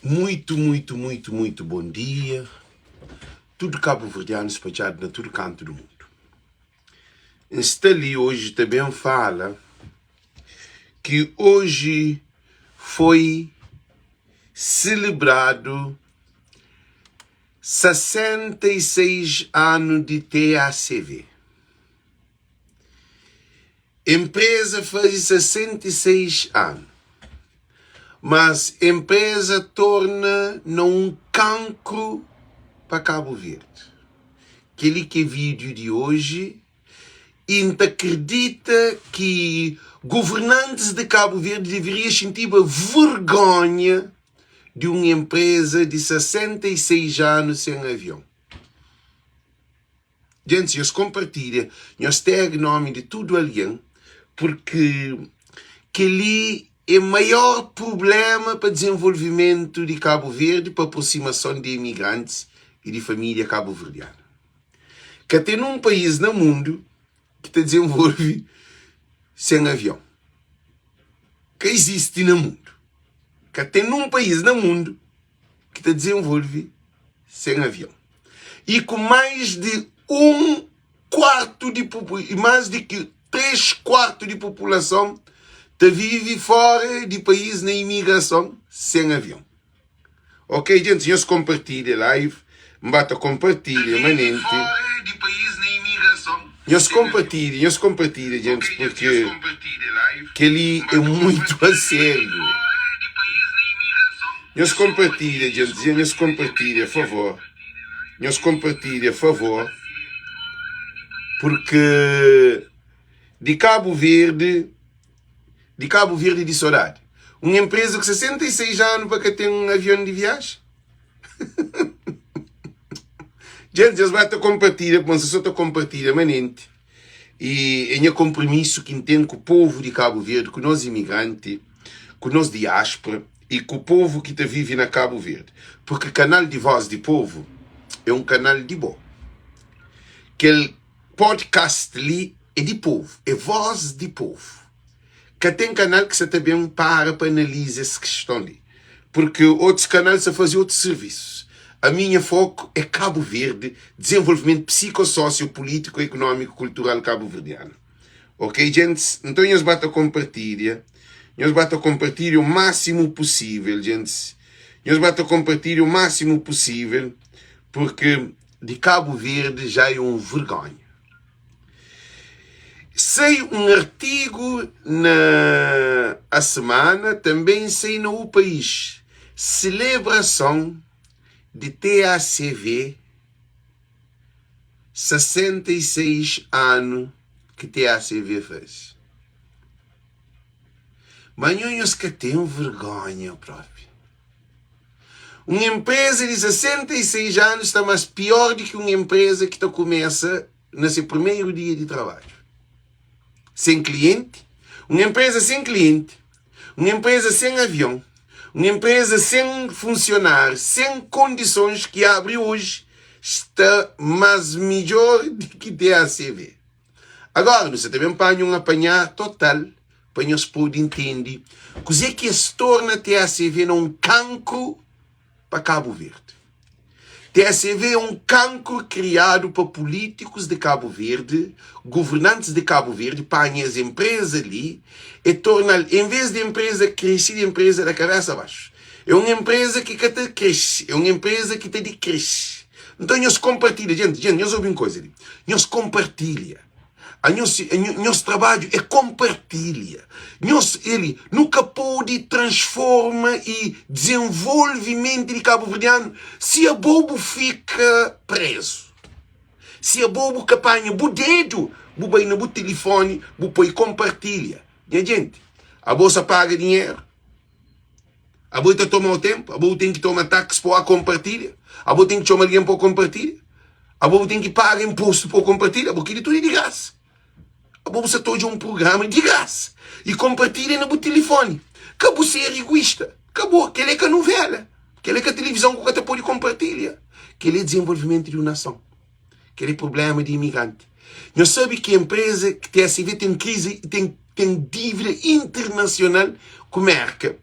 Muito, muito, muito, muito bom dia tudo cabo-verdiano spadjadu na tudo kantu do mundo. N sta li oji ta ben fala ki oji foi selebradu 66 anu di TACV. Enpreza faze 66 anu, mas enpreza torna na un kankru pa Kabu Verdi. Kel-li ki é vídiu di oji y N ta kridita ki governantis di Kabu Verdi deveria xintiba vergonha di un enpreza di 66 anu sen avion. Gentis, nhos konpartilha, nhos tag nomi di tudu algen, purki kel-li é maior prubléma pa dizenvolvimentu di Kabu Verdi, pa aprosimason di imigrantis y di família kabuverdianu. Ka ten un país na mundu ki ta dizenvolve sen avion. Ka izisti na mundu. Ka ten un país na mundu ki ta dizenvolve sen avion y ku mais di un kuartu di mais di ki 3 kuartu di populason ta vive fora di país na imigrason sen avion. Ok djentes nhos konpartilha live N ba ta konpartilha manenti Nhos konpartilha nhos konpartilha djentes porque kel-li é muito a sério. Nhos konpartilha djentes nhos konpartilha favor nhos konpartilha favor porque di Cabo Verde di Cabo Verde di sodadi un empresa ku 66 anu pa ka ten un avion di viaji djentes nhos ba ta konpartilha pamodi se so ta konpartilha manenti I é nha konpromisu ki N ten ku povu di Kabu Verdi, ku nos imigranti, ku nos diáspora i ku povu ki ta vive na Kabu Verdi. Purki kanal di Vós di Povu é un kanal di bo. Kel podcast li é di povu, é vós di povu. Ka ten kanal ki sa ta ben para pa analiza es kiston li, purki otus kanal sa faze otus sirvisus. Ami nha foku é Kabu Verdi, dizenvolvimentu psiko-sosio pulitiku ekunómiku kultural kabuverdianu. Ok djentis, nton nhos ba ta konpartilha, nhos ba ta konpartilha o másimu pusível djentis, nhos ba ta konpartilha o másimu pusível, purki di Kabu Verdi já é un vergonha. Sai un artigu na A Semana, tanben sai na O País, Selebrason di TACV 66 anu ki TACV faze. Ma nho nhos ka ten vergonha propi. Un enpreza di 66 anu sta mas pior di ki un enpreza ki ta kumesa na se primeru dia di trabadju. Sen klienti, un enpreza sen klienti, un enpreza sen avion, un enpreza sen funsionáriu, sen kondisons ki abri oji sta mas midjor di ki TACV. Agora nu sa ta ben panha un apanhar total pa nhos pode intende kuzê ki es torna TACV na un kankru pa Kabu Verdi. TACV é un kankru kriadu pa pulítikus di Kabu Verdi, governantis di Kabu Verdi panha es enpreza li e torna-l, en vez di enpreza krese, di enpreza da kabesa baxu. É un enpreza ki ka ta krese, é un enpreza ki ta dikrese. Nton nhos konpartilha, djenti, djenti, nhos obi un koza li, nhos konpartilha. A nhos, nhos trabadju é konpartilha. Nhos, eli, nu ka pode transforma i dizenvolve menti di kabuverdianu si abo bu fika prezu. Si abo bu ka panha bu dedu, bu bai na bu tilifoni, bu poi konpartilha. Nha djenti, abo sa paga dinheru? Abo ta toma-u ténpu? Abo bu ten ki toma táxi pa konpartilha? Abo ten ki txoma algen pa konpartilha? Abo bu ten ki paga inpostu pa konpartilha? Abo kel-li tudu é di grasa. Abo bu sa ta odja un prugrama di grasa i konpartilha na bu tilifoni. Ka bu ser iguísta. Ka bo. Kel-li é ka nuvéla. Kel-li é ka tilivizon ku ka ta pode konpartilha. Kel-li é dizenvolvimentu di un nason. Kel-li é prubléma di imigranti. Nhos sabe ki enpreza TSV ten krizi, ten ten dívida internasional ku Mérka.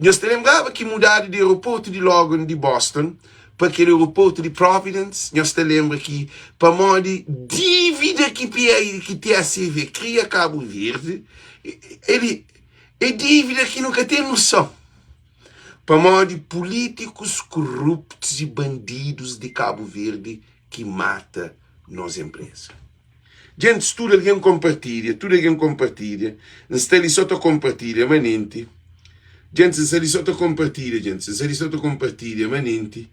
Nhos ta lenbraba ki mudadu di aeroportu di Logan di Boston pa kel aeroportu di Providence? Nhos ta lenbra ki pamodi dívida ki ki TACV kria Kabu Verdi, el é dívida ki nu ka ten noson. Pamodi pulítikus kuruptus i bandidus di Kabu Verdi ki mata nos enpresa. Djentis tudu algen konpartilha, tudu algen konpartilha, N sta li so ta konpartilha manenti. Djentis N sta li so ta konpartilha, djentis N sta li so ta konpartilha manenti.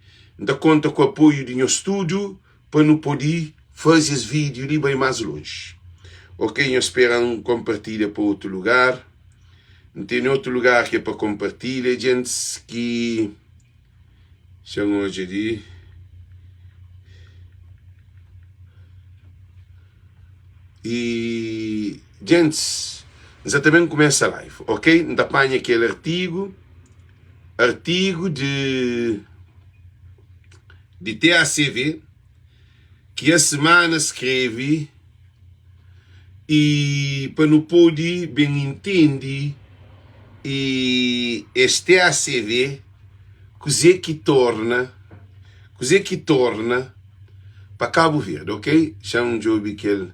N ta konta ku apoiu di nhos tudu pa nu podi faze es vídiu li bai más lonji. Ok, nhos spera-m konpartilha pa otu lugar. N tene otu lugar ki é pa konpartilha, djentis ki. Xa-m odja li. I djentis, N sa ta ben kumesa live, ok? N ta panha kel artigu, artigu di di TACV ki es simana skrebe i pa nu pode ben intende i es TACV kuzê ki torna kuzê ki torna pa Kabu Verdi, ok? Xa-m djobe kel.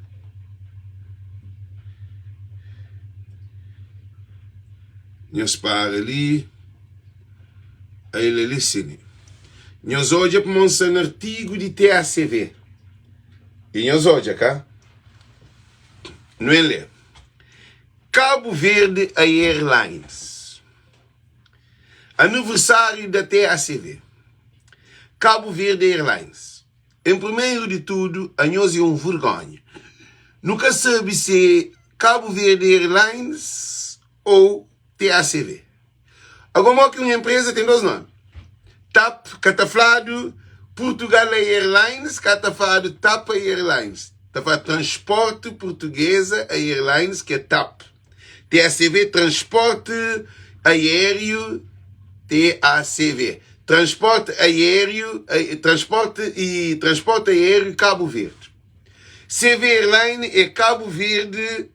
Nhos para li. Ael ali si. Nhos odja pamodi N sta na artigu di TACV. I nhos odja ka? Nu en lé. Cabo Verde Airlines. Aniversário da TACV. Cabo Verde Airlines. Em primeiro de tudo, anhos é um vergonha. Nu ka sabe se Cabo Verde Airlines ou TACV. Agora mo ki un empresa tem dos nome. TAP ka ta fladu Portugal Airlines, ka ta fladu TAP Airlines. Ta fladu Transporte Portuguesa Airlines, ki é TAP. TACV, Transporte Aéreo TACV. Transporte Aéreo, Transporte e Transporte Aéreo Cabo Verde. CV Airline é Cabo Verde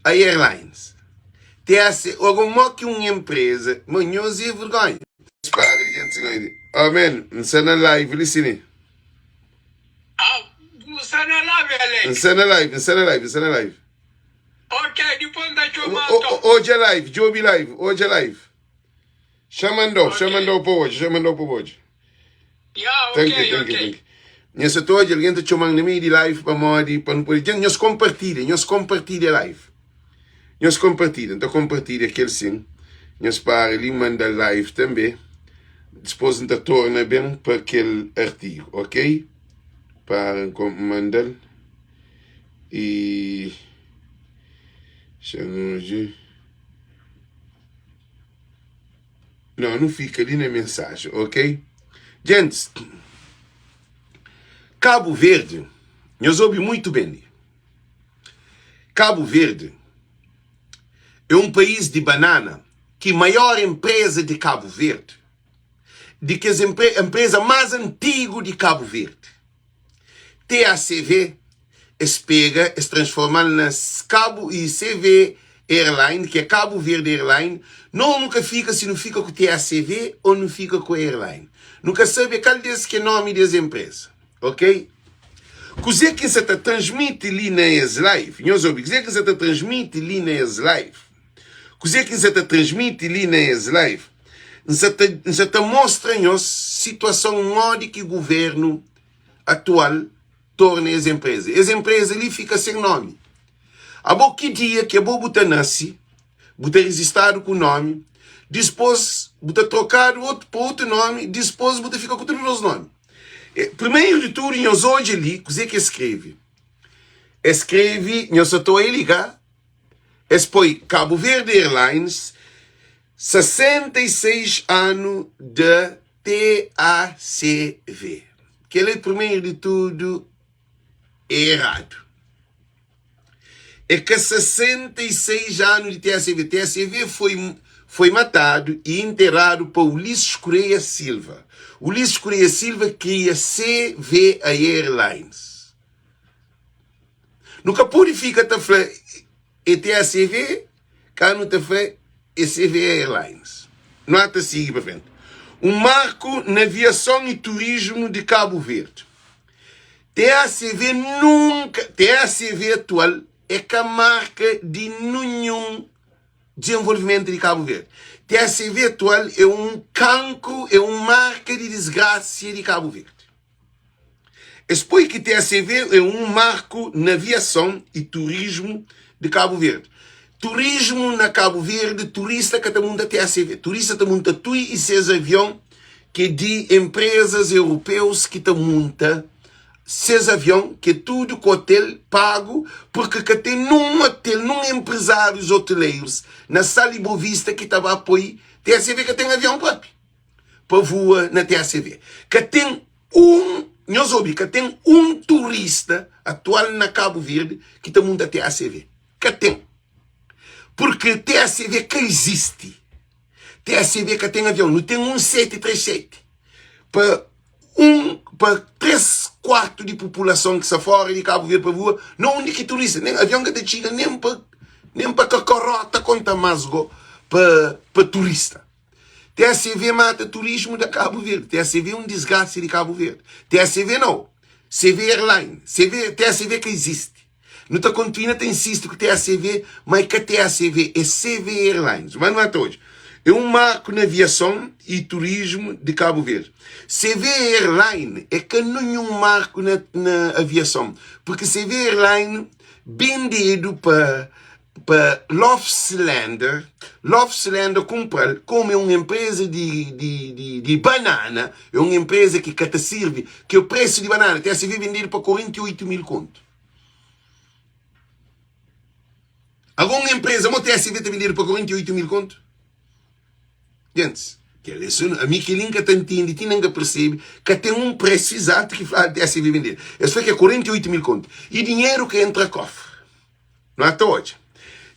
Airlines. TAC, Oga mo ki un empresa, ma nhos é vergonha. Para gente goide. Oh man, N sta na live li sini. Ah, bu sta na live, N Alex? sta na live, N sta na live, N sta na live. Ok, dipôs N ta txoma Anton. Odja live, djobi live, odja live. Xa mandau, xa Ok. mandau pa odja, xa mandau pa odja. Ya, Thank you, ok, thank you, ok. thank you. Nha sa ta odja algen ta txoman na meiu di live pamodi pa nu pode. Dja nhos konpartilha, nhos konpartilha live. Nhos konpartilha, N ta konpartilha kel sin. Nhos para li manda live tanbe. Dispôs N ta torna ben pa kel artigu, ok? Para N manda-l i xa N odja. Não, nu fika li na mensajen, ok? Gentis, Kabu Verdi, nhos obi muitu ben li. Kabu Verdi é un país di banana ki maior enpreza di Kabu Verdi, di kes enpreza más antigu di Kabu Verdi. TACV, es pega, es transforma-l na Cabo e CV Airline, ki é Cabo Verde Airline. Nos nu ka fika si nu fika ku TACV ou nu fika ku Airline. Nu ka sabe kal des ki é nomi des enpresa, ok? Kuzê ki N sa ta transmiti li na es live, nhos obi, kuzê ki N sa ta transmiti li na es live, Kuzê ki N sa ta transmiti li na es live, N sa ta, N sa ta mostra nhos situason modi ki guvernu atual torna es enpreza. Es enpreza li fika sen nomi. Abo ki dia ki abo bu ta nase, bu ta rizistadu ku nomi, dispôs bu ta trokadu otu pa otu nomi, dispôs bu ta fika ku tudu dos nomi. Primeru di tudu nhos odja li kuzê ki es skrebe. Es skrebe, nhos sa ta oia li ka? Es poi Cabo Verde Airlines 66 anu da TACV. Kel é primeiro di tudo é errado. É ka 66 anu di TACV. TACV foi foi matadu e enterradu pa Ulisses Correia Silva. Ulisses Correia Silva kria CV Airlines. Nu ka pode fika ta fla é TACV, ka nu ta fla é CV Airlines. Nu ata sigi pa frenti. Un marku na aviason i turismu di Kabu Verdi. TACV nunka, TACV atual é ka marka di ninhun dizenvolvimentu di Kabu Verdi. TACV atual é un kankru, é un marka di disgrasia di Kabu Verdi. Es poi ki TACV é un marku na aviason i turismu di Kabu Verdi. Turismu na Kabu Verdi, turista ka ta munta TACV. Turista ta munta tui i ses avion ki é di enprezas europeus ki ta munta ses avion ki é tudu ku otel pagu purki ka ten nun otel, nun enprezárius oteleiros na Sal i Bovista ki ta ba poi TACV ka ten avion propi. pa voa na TACV. Ka ten un, nhos obi, ka ten un turista atual na Kabu Verdi ki ta munta TACV. Ka ten. Purki TACV ka izisti. TACV ka ten avion. Nu ten un 737 pa un pa 3 kuartu di populason ki sta fora di Kabu Verdi pa voa. Na undi ki turista? Nen avion ka ta txiga nen pa nen pa kakarota konta mas go pa pa turista. TACV mata turismo da Cabo Verde. TACV é um desgraça de Cabo Verde. TACV não. CV Airline. CV, TACV que existe. Não ta continua ta insiste com TACV, mas que TACV é CV Airlines. Mas não é até hoje. É um marco na aviação e turismo de Cabo Verde. CV Airline é que nenhum marco na, na aviação. Porque CV Airline vendido para pa Lofslander, Lofslander kunpra-l, komu é un enpreza di, di, di, di banana, é un enpreza ki ka ta sirbi, ki o presu di banana ta sirbi vendedu pa 48 mil kontu. Agora un enpreza mo TSV ta vendedu pa 48 mil kontu? Gentis, kel é so, ami kel-li N ka ta ntende, ti nen N ka persebe, ka ten un presu izatu ki fladu TSV vendedu. Es fla ki é 48 mil kontu. I dinheru ka entra kofri. Nu ata odja.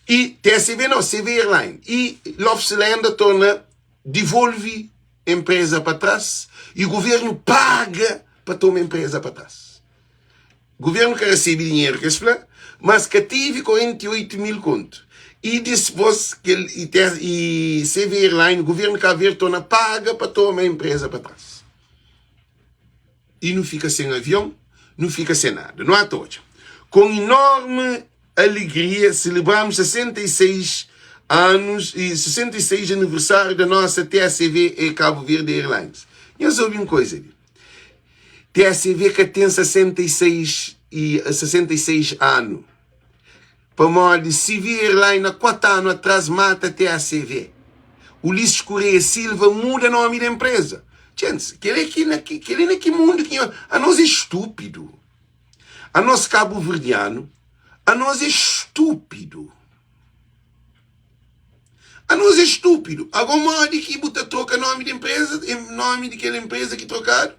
I TSV no, CV Airline. I Lofslenda torna divolvi empresa pa tras i governu paga pa toma empresa pa tras. Governu ka resebe dinheru ki es fla, mas ka tive 48 mil kontu. I dispos kel i, i CV Airline, governu Cabo Verde torna paga pa toma empresa pa tras. I nu fika sen avion, nu fika sen nada. Nu ata odja. Com enorme alegria celebramos 66 anos e 66 aniversário da nossa TACV e Cabo Verde Airlines. Nhos obi un coisa li. TACV ka ten 66 e 66 ano. Pamodi CV Airline na 4 anu atras mata TACV. Ulisses Correia Silva muda nomi di empresa. Gents, kel ki na kel na ki mundu ki nho, anos é estúpido. Anos cabo-verdiano, anos é estúpido. Anos é estúpido. Agora modi ki bu ta troka nomi di empresa, nomi di kel empresa ki trokadu?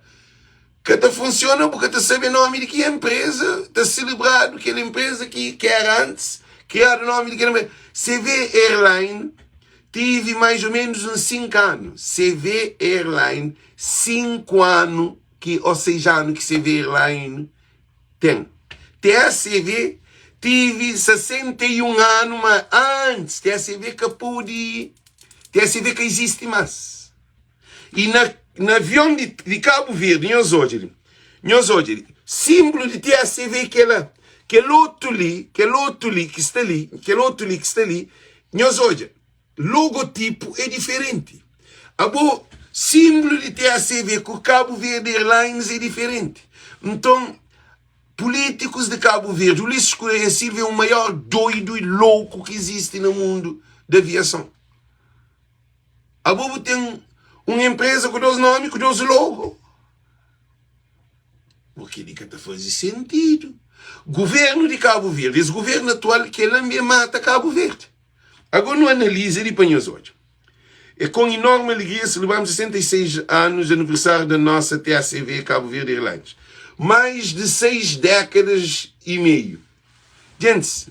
Ka ta funciona bu ka ta sabe nomi di ki empresa ta celebradu kel empresa ki ki era antes criadu nomi di kel empresa CV Airline tive mais ou menos uns 5 anu CV Airline 5 anu ki ou 6 anu ki CV Airline ten TACV tive 61 anu ma antes TACV ka pudi TACV ka existe mas. I na, na avion di, di Kabu Verdi, nhos odja li, nhos odja li, sinblu di TACV é kela, kel otu li, kel otu li ki sta li, kel otu li ki sta li, nhos odja, logotipu é diferenti. Abo, sinblu di TACV ku Kabu Verdi Airlines é diferenti. Nton, pulítikus di Kabu Verdi, Ulisses Correia Silva é o maior doidu i louku ki izisti na mundu di aviason. Abo bu ten un enpreza ku dos nomi, ku dos logo. Bo keli ka ta faze sentidu. Guvernu di Kabu Verdi, es guvernu atual ke lambe mata Kabu Verdi. Ago nu analiza li pa nhos odja. É com enorme alegria celebramos 66 anos de aniversário da nossa TACV Cabo Verde Airlines. Mais de seis décadas e meio. Gentis,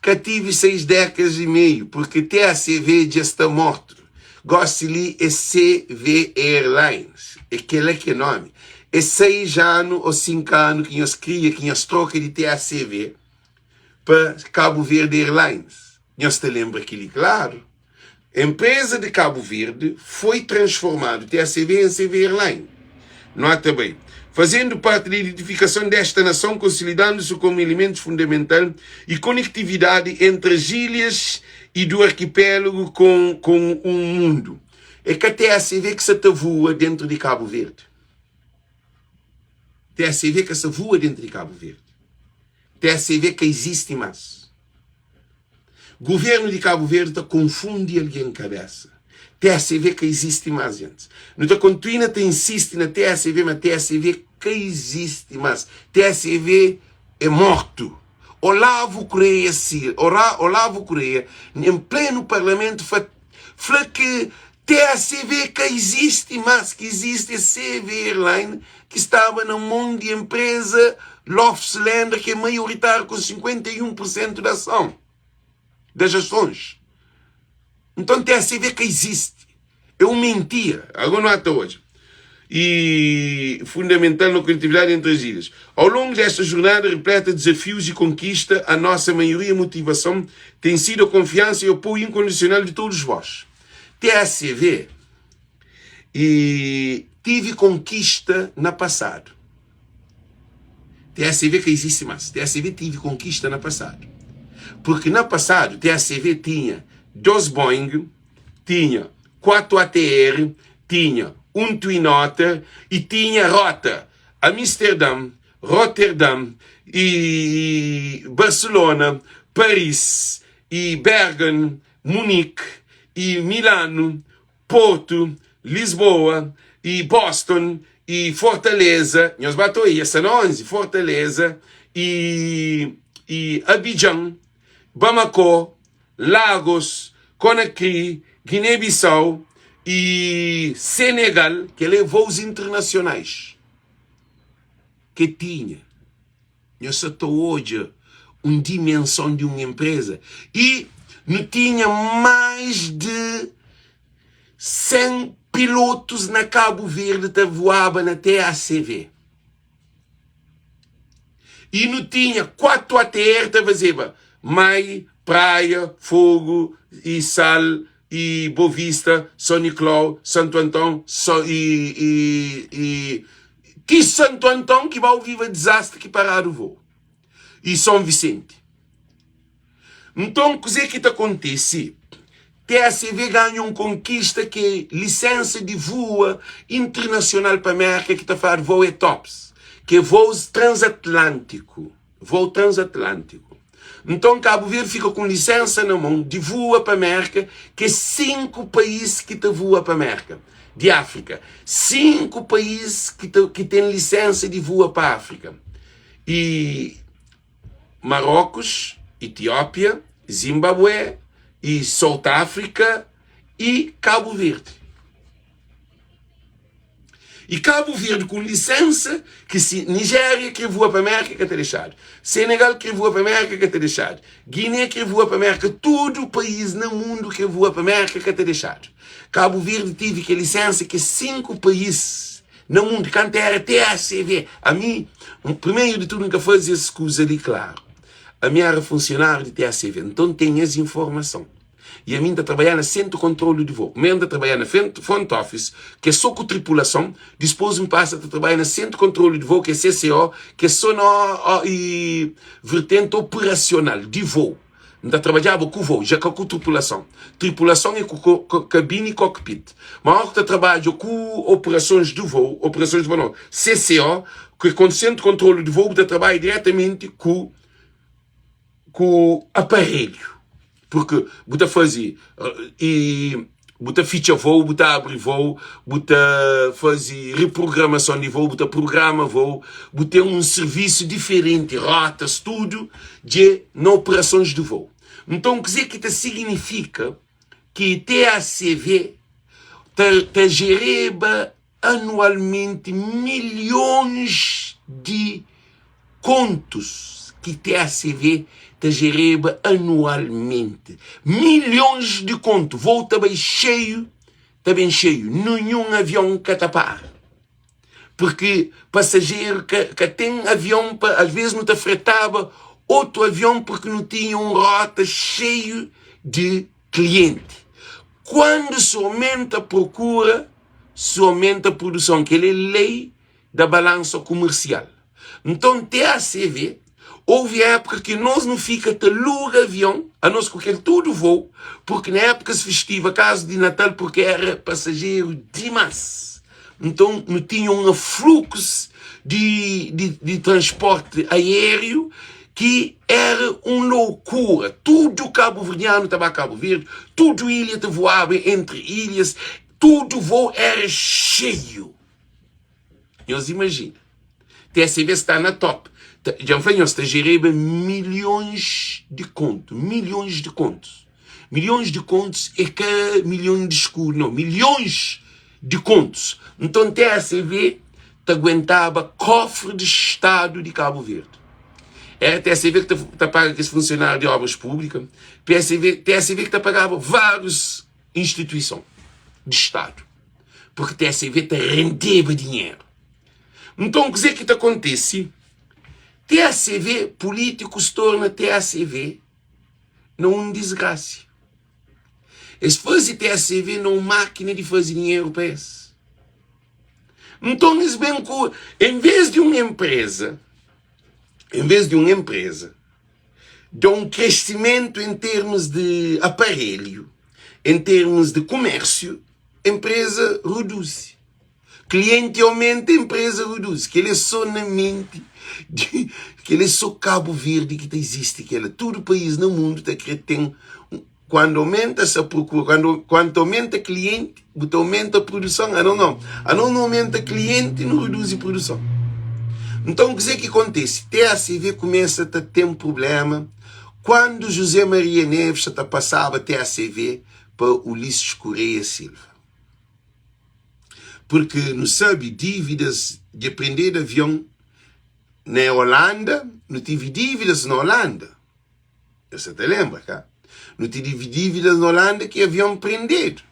ka tive 6 dékas y meiu purki TACV dja sta mortu. Gósi li é CV Airlines, é kel-la ki é nómi. É 6 anu ô 5 anu ki nhos kria, ki nhos troka di TACV pa Cabo Verde Airlines. Nhos ta lenbra kel-li klaru. Empresa de Cabo Verde foi transformado TACV em CV Airline. Nota bem. Fazendo parte da identificação desta nação, consolidando-se como elemento fundamental e conectividade entre as ilhas e do arquipélago com, com o mundo. É que a TACV que se ta voa dentro de Cabo Verde. TACV que se voa dentro de Cabo Verde. TACV que existe mais. Governo di Cabo Verde ta confundi alguém cabeça. TSV ka existe mas gente. Nu ta continua ta insiste na TSV ma TSV ka existe mas. TSV é morto. Olavo Correia si, Olavo Correia em pleno parlamento fa, fla que TSV ka existe mas, que existe é CV Airline que estaba na mão de empresa Lofts-Lander que é maioritário com 51% da ação, das ações. Então TSV ka existe. É uma mentira. Agora não até hoje. E fundamental na conectividade entre as ilhas. Ao longo desta jornada repleta de desafios e conquista, a nossa maioria motivação tem sido a confiança e o apoio incondicional de todos vós. TSV e tive conquista na passado. TSV ka existe mas. TSV tive conquista na passado. Porque na passado TSV tinha 2 Boeing, tinha 4 ATR, tinha um Twin Otter e tinha rota Amsterdam, Rotterdam e Barcelona, Paris e Bergen, Munique e Milano, Porto, Lisboa e Boston e Fortaleza, nhos ba ta oia, sta na 11, Fortaleza e e Abidjan, Bamako, Lagos, Conakry, Guiné-Bissau e Senegal, kel é vôus internacionais ke tinha. Nhos sa ta odja un dimenson di un enpreza y nu tinha mais di 100 pilotus na Kabu Verdi ta voaba na TACV y nu tinha 4 ATR ta fazeba Mai, Praia, Fogo y Sal y Bovista, São Nicolau, Santo Antão, so, y, y, y ti Santo Antão ki ba viva desastre ki paradu voo y São Vicente. Nton kuzê ki ta kontise? TACV ganha un konkista ki é lisensa di vua internasional pa Mérka ki ta fladu voo ETOPS, ki é voos transatlántiku. Voo transatlântiku. Nton Kabu Verdi fika ku un lisensa na mon di vua pa Mérka, ki é 5 país ki ta vua pa Mérka di Áfrika. 5 país ki ta ki ten lisensa di vua pa Áfrika. E Marocos, Etiópia, Zimbabue e South Áfrika e Kabu Verdi. E Kabu Verdi ku lisensa ki si Nigéria kre vua pa Merka ka ta dexadu, Senegal kre vua pa Merka ka ta dexadu, Guiné kre vua pa Merka, tudu país na mundu kre vua pa Merka ka ta dexadu. Kabu Verdi tivi kel lisensa ki 5 país na mundu kantu era TACV. Ami, primeru di tudu N ka faze es kuza li klaru, ami era funsionáriu di TACV, nton N ten es informason. Y ami N ta trabalhá na Sentru Kontrolu di Voo. Primeru N ta trabalhá na Front Office, ki é sô ku tripulason. Dispôs N pasa ta trabalha na Sentru Kontrolu di Voo, ki é CCO, ki é sô na vertenti operasional di voo. N ta trabadjaba ku voo, ja ka ku tripulason. Tripulason é ku kabini i cockpit. Ma óra ku ta trabadja ku operasons di voo, operasons di voo nau, CCO, ki é Sentru Kontrolu di Voo, bu ta trabadja diretamenti ku ku aparelhu porque bu ta faze e bu ta fitxa voo bu ta abri voo bu ta faze reprogramason di voo bu ta programa voo bu ten un servisu diferenti rotas tudu dje na operasons di voo nton kuze ki ta siginifika ki TACV ta ta jereba anualmenti milhons di kontus ki TACV ta jereba anualmenti. Milhons di kontu. Vou ta bai xeiu, ta ben xeiu. Ninhun avion ka ta para. Porque pasajeru ka, ka ten avion pa, às vezes nu ta fretaba otu avion porque nu tinha un rota xeiu di klienti. Kuandu su aumenta prokura, su aumenta produson. Kel-li é lei da balansa kumersial. Nton, TACV, houve époka ki nos nu fika ta luga avion, anos ku kel tudu voo, purki na épokas festiva, kazu di Natal, purki éra pasajeru dimás. Nton, nu tinha un aflukus di, di, di transporti aériu ki éra un loucura. Tudu kabuverdianu ta ba Kabu Verdi, tudu ilha ta voaba entri ilhas, tudu voo éra xeiu. Nhos imajina, TSV sta na top. Dja N fla nhos, ta jereba milhons di kontu, milhons di kontus. Milhons di kontus é ka milhon di skuru, nau, milhons di kontus. Nton TSV ta aguentaba kofri di stadu di Kabu Verdi. Era TSV ki ta paga kes funsionáriu di obras públika, PSV, TSV ki ta pagaba várius instituison di stadu, purki TSV ta rendeba dinheru. Nton kuzê ki ta kontise? TSV, pulítikus torna TSV na un disgrasia. Es faze TSV na un mákina di faze dinheru pa es. Nton es ben ku, en vez di un enpreza, en vez di un enpreza da un kresimentu en termus di aparelhu, en termus di kumérsiu, enpreza reduzi. Klienti aumenta, enpreza reduzi. Kel-li é sô na menti di, kel-li é sô Kabu Verdi ki ta izisti kel-la. Tudu país na mundu ta krê ten, kuandu aumenta sa prokura, kuandu, kuantu aumenta klienti, bu ta aumenta produson. Anos nau, anos nu aumenta klienti, nu reduzi produson. Nton, kuzê ki kontise? TACV kumesa ta ten prubléma kuandu José Maria Neves sa ta pasaba TACV pa Ulisses Correia Silva. Porque nu sabe dívidas dja prendê-d avion na Holanda, nu tive dívidas na Holanda. Eu sa ta lembra, ka? Nu tive dívidas na Holanda ki avion prendedu.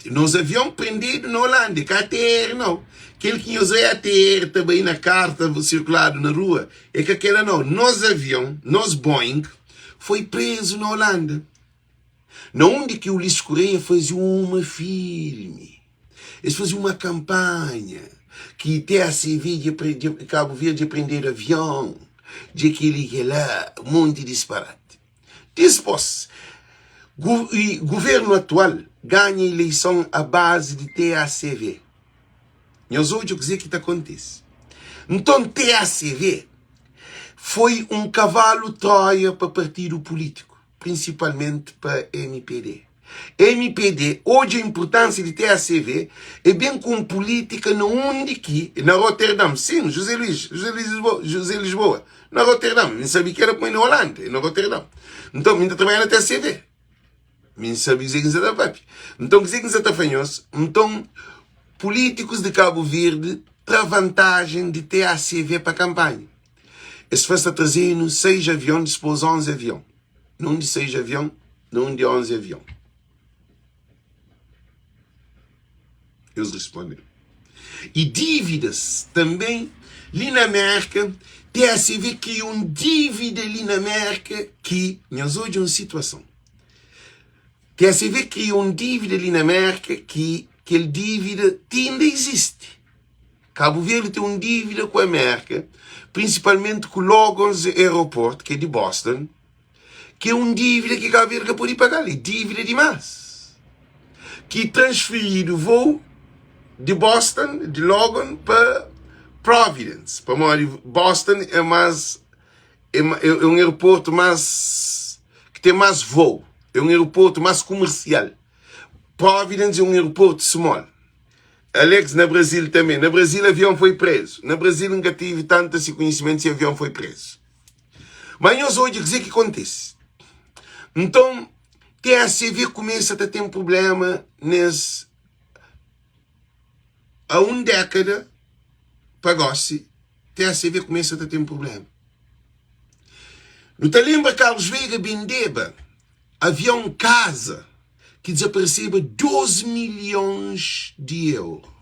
Nos avion prendedu na Holanda, é ka ATR nau. Kel ki nhos oia ATR ta bai na karta sirkuladu na rua, é ka kela nau. Nos avion, nos Boeing, foi prezu na Holanda. Na undi ki Ulisses Correia faze uma filme, es faze uma kampanha ki TACV dja Cabo Verde dja prendedu avion, dja keli kela, monti disparati. Dispos, governu atual ganha ileison a bazi di TACV. Nhos odja kuzê ki ta kontise. Nton TACV foi un kavalu troia pa partidu pulítiku. prinsipalmenti pa mpd. Mpd odja inpurtansia di TACV e ben ku un pulítika na undi ki, na Roterdam, sin, José Luís, José Luís Lisboa, José Lisboa, na Roterdam, mi N sabe ki era pamodi na Holanda, é na Roterdam. Nton, mi N ta trabadja na TACV, mi N sabe kuzê ki N sa ta papia. Nton, kuzê ki N sa ta fla nhos? Nton, pulítikus di Kabu Verdi tra vantajen di TACV pa kanpanha. Es fla sta trazenu 6 avion dispos 11 avion. Na un di 6 avion, na un di 11 avion. Es responde. E dívidas também li na Amérika, TSV kria un dívida li na Amérika ki nhos odja un situason. TSV kria un dívida li na Amérika ki kel dívida ti inda izisti. Kabu Verdi ten un dívida ku Amérika, prinsipalmenti ku Logan's Aeroport, ki é di Boston, ki é un dívida ki Kabu Verdi ka pode paga-l, é dívida dimás, ki transfiridu vôu di Boston, di Logan, pa Providence, pamodi Boston é más, é un aeroportu más, ki ten más vôu, é un aeroportu más kumersial. Providence é un aeroportu small. Alex na Brasil também. Na Brasil avião foi preso. Na Brasil nunca tive tanto esse conhecimento se avião foi preso. Mas nós hoje dizer que acontece. Então TACV começa a ter problema nesse há uma década para gosse TACV começa a ter problema. Não te lembra Carlos Veiga Bendeba avião casa ki dizapareseba 2 milhons di euro.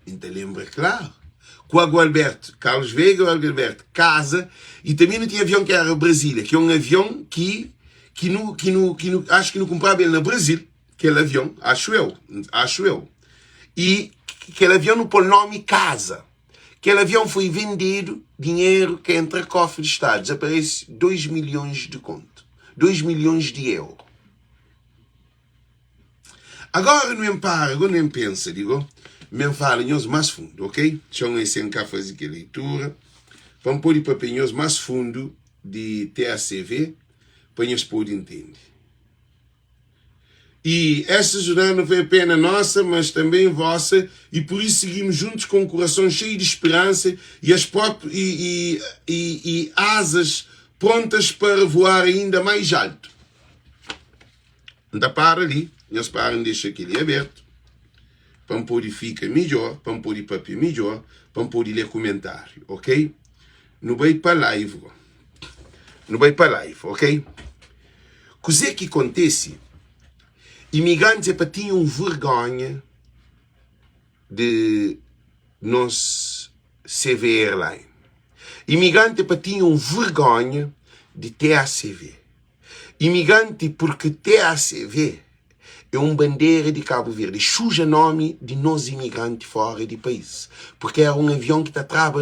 N ta lenbra klaru. Ku Agu Alberto, Carlos Veiga e Agu Alberto kaza i tanbe nu tinha avion ki éra Brasília, ki é un avion ki. Ki nu, ki nu, ki nu, acho ki nu kunpraba el na Brazil, kel avion, acho eu, acho eu. I kel avion nu pô-l nomi Kaza. Kel avion foi vendedu, dinheru ka entra kofri di stadu, dezaparese 2 milhons di kontu, 2 milhons di euro. Agora nu en para, agora nu en pensa, digo, men fala nhos mas fundu, ok? Txon e sen ka faze kel leitura, pa N pode papia nhos mas fundu di TACV, pa nhos pode ntende. E esta jornada não foi apenas nossa, mas também vossa, e por isso seguimos juntos com o coração cheio de esperança e as próprias e, e, e, e asas prontas para voar ainda mais alto. N ta para li, nhos para N dexa kel-li abertu pa N pode fika midjór, pa N pode pâpia midjór, pa N pode lé kumentáriu, ok? Nu bai pa live go. Nu bai pa live, ok? Kuzê ki kontese? Imigrantis é pa tinha un vergonha di nos CV Airline. Imigranti é pa tinha un vergonha di TACV. Imigranti purki TACV é un bandera di Kabu Verdi, xuja nomi di nos imigranti fora di país, purki era un avion ki ta traba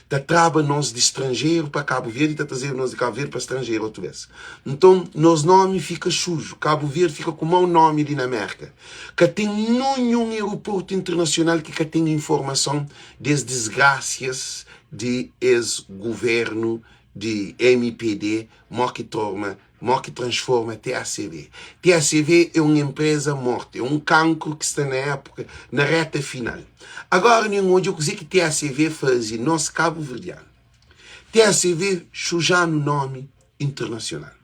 ta traba nos di stranjeru pa Kabu Verdi, ta trazeba nos di Kabu Verdi pa stranjeru otu bes. Nton nos nomi fika xuju, Kabu Verdi fika ku mau nomi li na Merka. Ka ten ninhun aeroportu internasional ki ka ten informason des disgrasias di es guvernu di mpd mo ki torma mo ki transforma TACV. TACV é un enpreza mortu, é un kankru ki sta na époka, na reta final. Agora nu en odja kuze ki TACV faze nos kabuverdianu. TACV xuja-nu nomi internasional.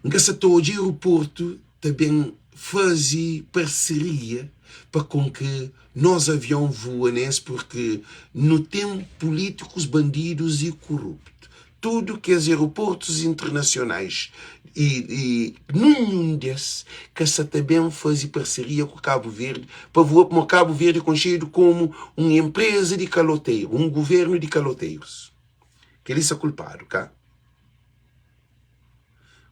N ka sa ta odja aeroportu ta ben faze parseria pa kon ki nos avion voa nes purki nu ten pulitikus bandidus i kuruptu. Tudu kes aeroportus internasionais i i ninhun des ka sa ta ben faze parseria ku Kabu Verdi pa voa pamo Kabu Verdi konxedu komu un enpreza di kaloteru, un guvernu di kaloterus. Kel-li sa kulpadu, ka?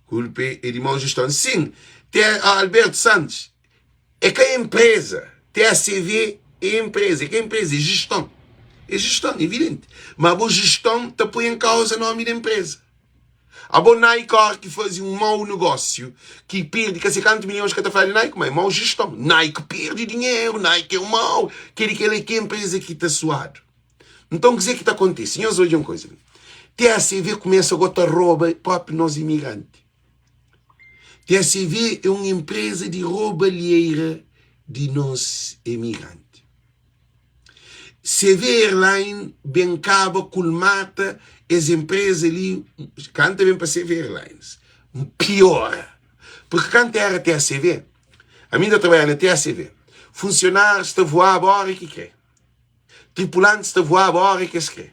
Kulpa é di mau jeston. Sin, T Alberto Santos é ka empresa. TACV é empresa, é ka empresa, é jeston. É jeston, evidente. Ma bo jeston ta poi em causa nome da empresa. Abo Nike ora ki faze um mau negócio, ki perde ka sei kantu milhões ka ta fala di Nike, ma é mau jeston. Nike perde dinheiro, Nike é um mau, kel kel é ki empresa ki ta suado. Nton kuzê ki ta kontise? Nhos odja un kuza li. TACV kumesa go ta roba própi nos imigranti. TACV é un enpreza di robalheira di nos imigranti. CV Airline ben kaba kulmata es enpreza li, kanta ben pa CV Airlines, piora. Porque kantu era TACV, ami ta trabadja na TACV, funsionárius ta voaba ora ki kre. Tripulantis ta voaba óra ki es kre.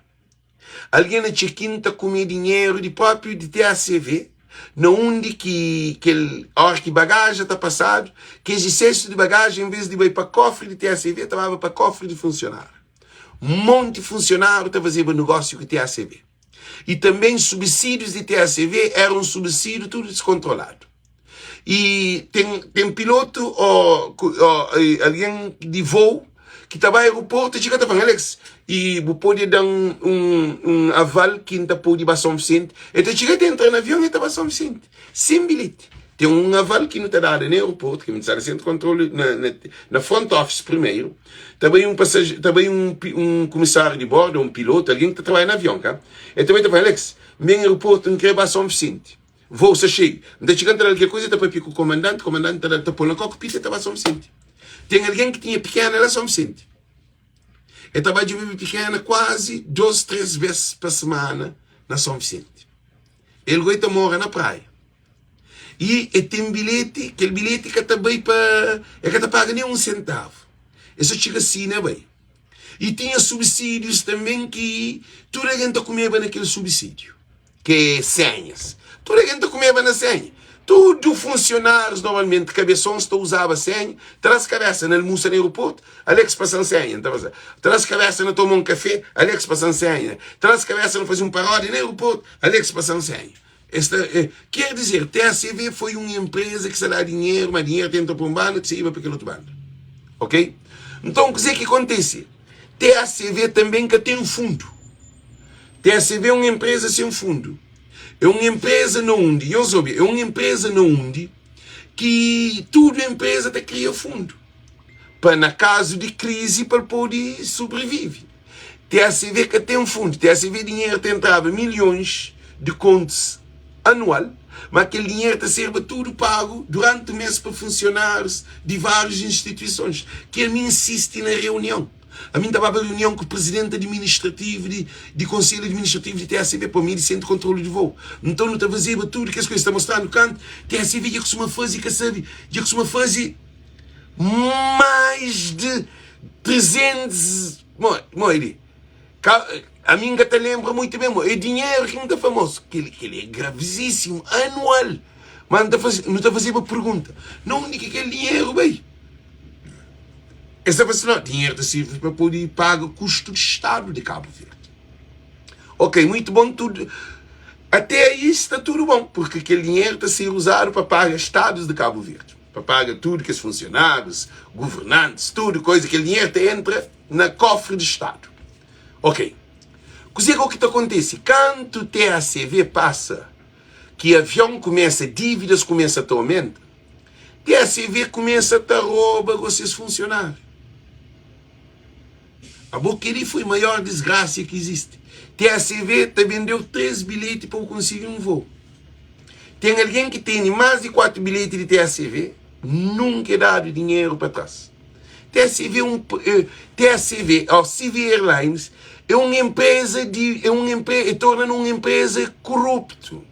Algen na check-in ta kume dinheru di própi di TACV na undi ki kel óra ki bagaja ta pasadu, kes isesu di bagaja en vez di bai pa kofri di TACV ta baba pa kofri di funsionáriu. Monti funsionáriu ta fazeba negósiu ku TACV. I tanben subsídius di TACV éra un subsídiu tudu diskontroladu. I ten, ten pilotu o, o algen di voo ki ta bai aeroportu txiga ta fla, Alex, i bu pode dan un, un aval ki N ta pode ba São Vicente? El ta txiga ta entra na avion e ta ba São Vicente, sen bilheti. Ten un aval ki nu ta dada na aeroportu, ki nu ta sta na sentru di kontrolu, na, na, na front office primeru, ta bai un pasaje, ta bai un, un komisáriu di bordu, un pilotu, algen ki ta trabadja na avion, ka? El ta bai ta fla, Alex, N ben aeroportu, N kre ba São Vicente. Vou sta xeiu. N ta txiga, N ta da-l kel kuza, el ta papia ku komandanti, komandanti ta da-l, ta pô-l na kokpit, el ta ba São Vicente. Ten algen ki tinha pikena la São Vicente. El ta ba djobe pikena kuazi dos, tres bes pa semana na São Vicente. El goi ta mora na praia. I el ten bilheti, kel bilheti ka ta bai pa, el ka ta paga nen un sentavu. El so txiga sina, el bai. I tinha subsídius tanben ki tudu algen ta kumeba na kel subsídiu. Ke é senhas. Tudu algen ta kumeba na senha. Tudu funsionárius, normalmenti kabesons, ta uzaba senha. Tras kabesa na almusa na aeroportu, Alex pasa-m senha. N ta pasa. Tras kabesa na toma un kafé, Alex pasa-m senha. Tras kabesa na faze un paródia na aeroportu, Alex pasa-m senha. Es ta, ker dizer, TACV foi un enpreza ki sta da dinheru, ma dinheru ta entra pa un banda, ta saiba pa kel otu banda. Ok? Nton, kuzê ki kontise? TACV tanben ka ten fundu. TACV é un enpreza sen fundu. É un enpreza na undi, nhos obi, é un enpreza na undi ki tudu enpreza ta kria fundu pa na kazu di krizi pa el pode sobrivive. TACV ka ten fundu. TACV dinheru ta entraba milhons di kontus anual, ma kel dinheru ta serba tudu pagu duranti mês pa funsionárius di várius instituisons ki ami N sisti na reunion. Ami N ta baba reunion ku prizidenti administrativu di di konselhu administrativu di TACV pa mi di sentru kontrolu di voo. Nton nu ta fazeba tudu kes kuza. Ta mostranu kantu TACV dja kustuma faze ka sabe dja kustuma faze mais di 300 mo mo li ka ami N ka ta lenbra muitu ben mo é dinheru ki N ta fla mos kel kel é gravizísimu anual ma N ta faze nu ta fazeba pergunta na undi ki kel dinheru bai es ta fla si no dinheru ta sirvi pa pode paga kustu di stadu di Kabu Verdi ok muitu bon tudu até aí sta tudu bon porque kel dinheru ta ser uzadu pa paga stadus di Kabu Verdi pa paga tudu kes funsionárius, governantis, tudu koiza, kel dinheru ta entra na kofri di Stadu. Ok. Kuzê ki ta kontise? Kantu TACV pasa ki avion kumesa, dívidas kumesa ta omenta, TACV kumesa ta roba go ses funsionáriu. Abo kel-li foi maior disgrasia ki izisti. TACV ta bende-u 3 bilheti pa bu konsigi un voo. Ten algen ki tene más di 4 bilheti di TACV, nunka é dadu dinheru pa tras. TACV é un TACV ó CV Airlines é un enpreza di é un enpre é torna nun enpreza koruptu.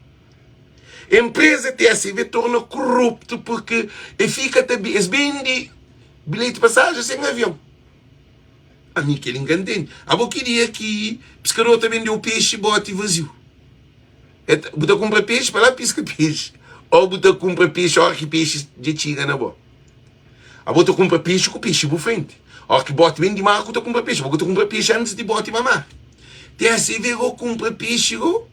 Enpreza TACV torna koruptu purki e fika ta es bende bilheti pasajen sen avion. Ami kel-li N ka ntende. Abo ki dia ki piskador ta bende-u pexi boti vaziu? Bu ta kunpra pexi pa la piska pexi ô bu ta kunpra pexi óra ki pexi dja txiga na bo? Abo ta kunpra pexi ku pexi bu frenti. Óra ki boti ben di mar ku ta kunpra pexi. Abo ku ta kunpra pexi antis di boti ba mar. TSV go kunpra pexi go,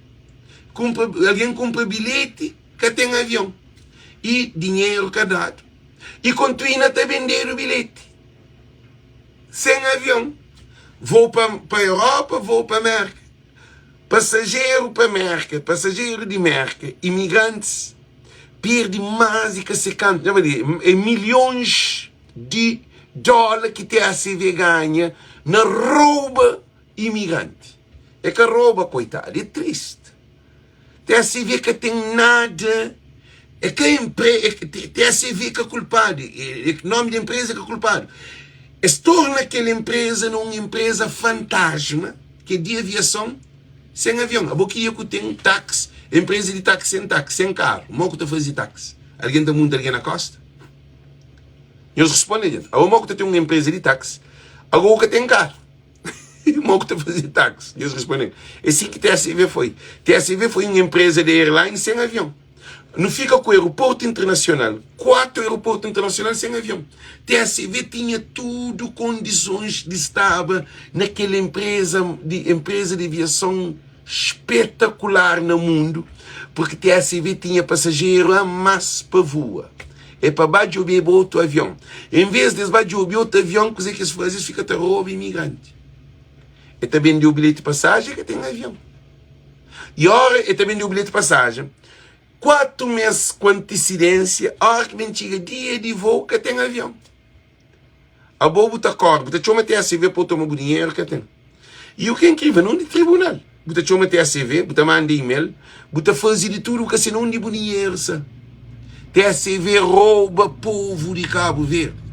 kunpra, algen kunpra bilheti, ka ten avion i dinheru ka dadu. I kontuina ta bendedu bilheti sen avion. Vou pa pa Europa, vou pa Merka. Pasajeru pa Merka, pasajeru di Merka, imigrantis perde más di ka se kantu, nha di, é milhons di dóla ki TACV ganha na rouba imigranti. É ka rouba, koitadu, é triste. TSV ka ten nada, é ka empre, é, TSV ka kulpadu, é, é, nome di empresa ka kulpadu. Es torna kel empresa na un empresa fantasma, ki é di aviason sen avion. Abo ki ia ku ten taxi, empresa di taxi sen taxi, sen karu, mo ku ta fazi taxi? Algen ta munta algen na kosta? Nhos responde, gente. Abo mo ku ta ten un empresa di taxi, ago ku ka ten karu? Mo ku ta faze taxi? Nhos responde-m. É si ki TSV foi. TSV foi un enpreza di airline sen avion. Nu fika ku aeroportu internasional, 4 aeroportu internasional sen avion. TSV tinha tudu kondisons di staba na kel enpreza di enpreza di aviason spetakular na mundu, purki TSV tinha pasajeru a mas pa vua. É pa ba djobeba otu avion. En vês di es ba djobe otu avion, kuzê ki es faze? Es fika ta roba imigranti. E ta bende-u bilheti pasajen, e ka ten avion. I óra e ta bende-u bilheti pasajen, 4 mês ku antisidênsia, óra ki ben txiga dia di voo, ka ten avion. Abo bu ta kore, bu ta txoma TSV pa bu toma bu dinheru, ka ten. I u ki é inkrivel, na undi tribunal? Bu ta txoma TSV, bu ta manda email, bu ta faze di tudu, bu ka se na undi bu dinheru sa. TSV rouba povu di Kabu Verdi.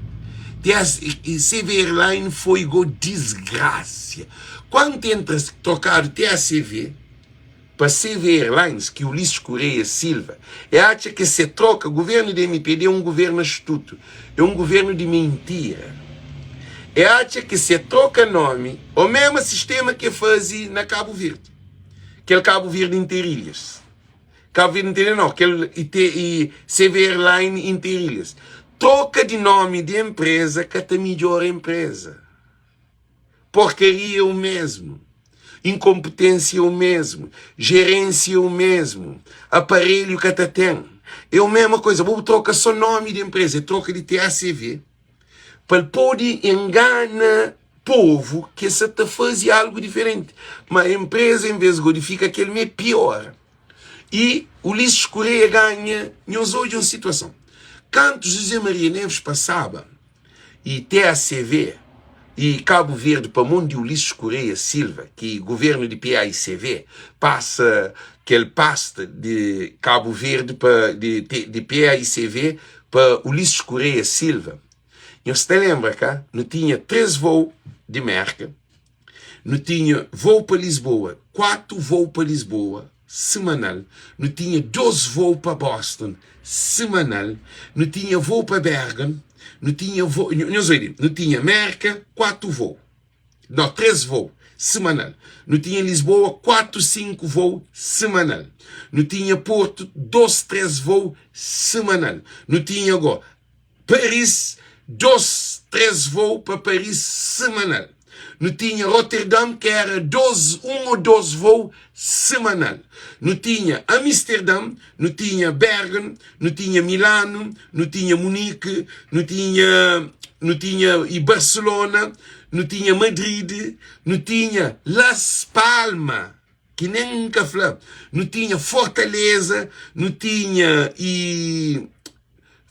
TSV Airline foi go disgrasia. Kuantu entra trokadu TSV, Pa CV Airlines ki Ulisses Correia Silva é atxa ke se troka governo di mpd é um governo astuto, é um governo di mentira. É atxa ke se troka nome o mesma sistema ke faze na Cabo Verde, kel Cabo Verde Interilhas, Cabo Verde Interilhas não, kel IT, CV Airline Interilhas. Troka di nome di empresa ka ta midjora empresa. Porcaria é o mesmo. Inkonpetênsia é o mesmu, jerênsia é o mesmu, aparelhu ka ta ten. É o mesma koza. Bo bu troka só nomi di enpreza, é troka di TACV pa el pode engana povu ki el sa ta faze algu diferenti. Ma enpreza en vez go di fika kel mê, piora. I Ulisses Correia ganha. Nhos odja un situason. Kantu José Maria Neves pasaba i TACV i Kabu Verdi pa mon di Ulisses Correia Silva, ki guvernu di PAICV pasa kel pasta di Kabu Verdi pa di, di PAICV pa Ulisses Correia Silva. Nhos ta lenbra ka nu tinha 3 voo di Merka, Nu tinha voo pa Lisboa, 4 voo pa Lisboa semanal, nu tinha 2 voo pa Boston semanal, nu tinha voo pa Bergen, nu tinha voo, nhos oi li, nu tinha Merka 4 voo, no 3 voo semanal, nu tinha Lisboa 4, 5 voo semanal, nu tinha Porto 2, 3 voo semanal, nu tinha go Paris, 2, 3 voo pa Paris semanal. Nu tinha Rotterdam ki era 2, 1 ô 2 voo semanal. Nu tinha Amsterdam, nu tinha Bergen, nu tinha Milano, nu tinha Munique, nu tinha nu tinha i Barcelona, nu tinha Madrid, nu tinha Las Palma, ki nen N ka fla, nu tinha Fortaleza, nu tinha i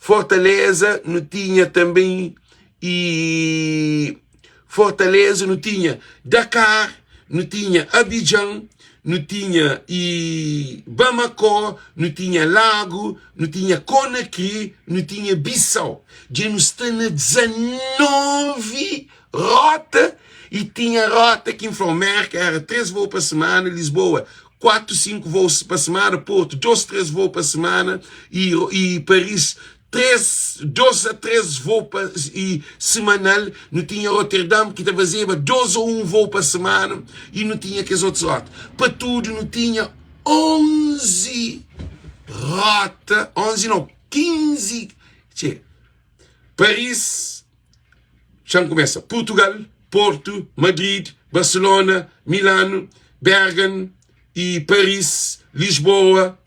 Fortaleza nu tinha tanbê i Fortaleza nu tinha Dakar, nu tinha Abidjan, nu tinha i Bamako, nu tinha Lagu, nu tinha Conakry, nu tinha Bissau. Dja nu sta na 19 rota i tinha rota ki N fla-u Merka era 3 voo pa simana, Lisboa 4, 5 voos pa semana, Porto 2, 3 voo pa semana e, e Paris 3, 2 a 3 voo pa, e semanal. Nu tinha Roterdam ki ta fazeba 2 ou 1 voo pa semana e nu tinha kes otus rota. Pa tudu nu tinha 11 rota, 11 não, 15, tchê, Paris Xa-m kumesa, Purtugal, Portu, Madrid, Barcelona, Milano, Bergen e Paris, Lisboa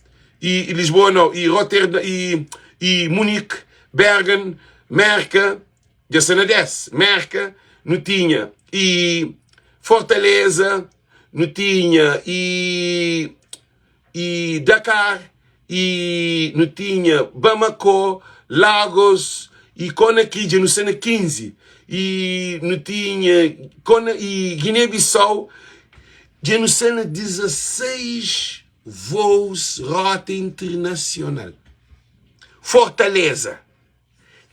e Lisboa não, e Rotterdam e, e Munique, Bergen, Merka, dja sta na 10, Merka, nu tinha e Fortaleza, nu tinha e e Dakar e nu tinha Bamako, Lagos e Conakry dja nu sta na 15 e nu tinha Cona e Guiné-Bissau dja nu sta na 16 voos rota internacional. Fortaleza.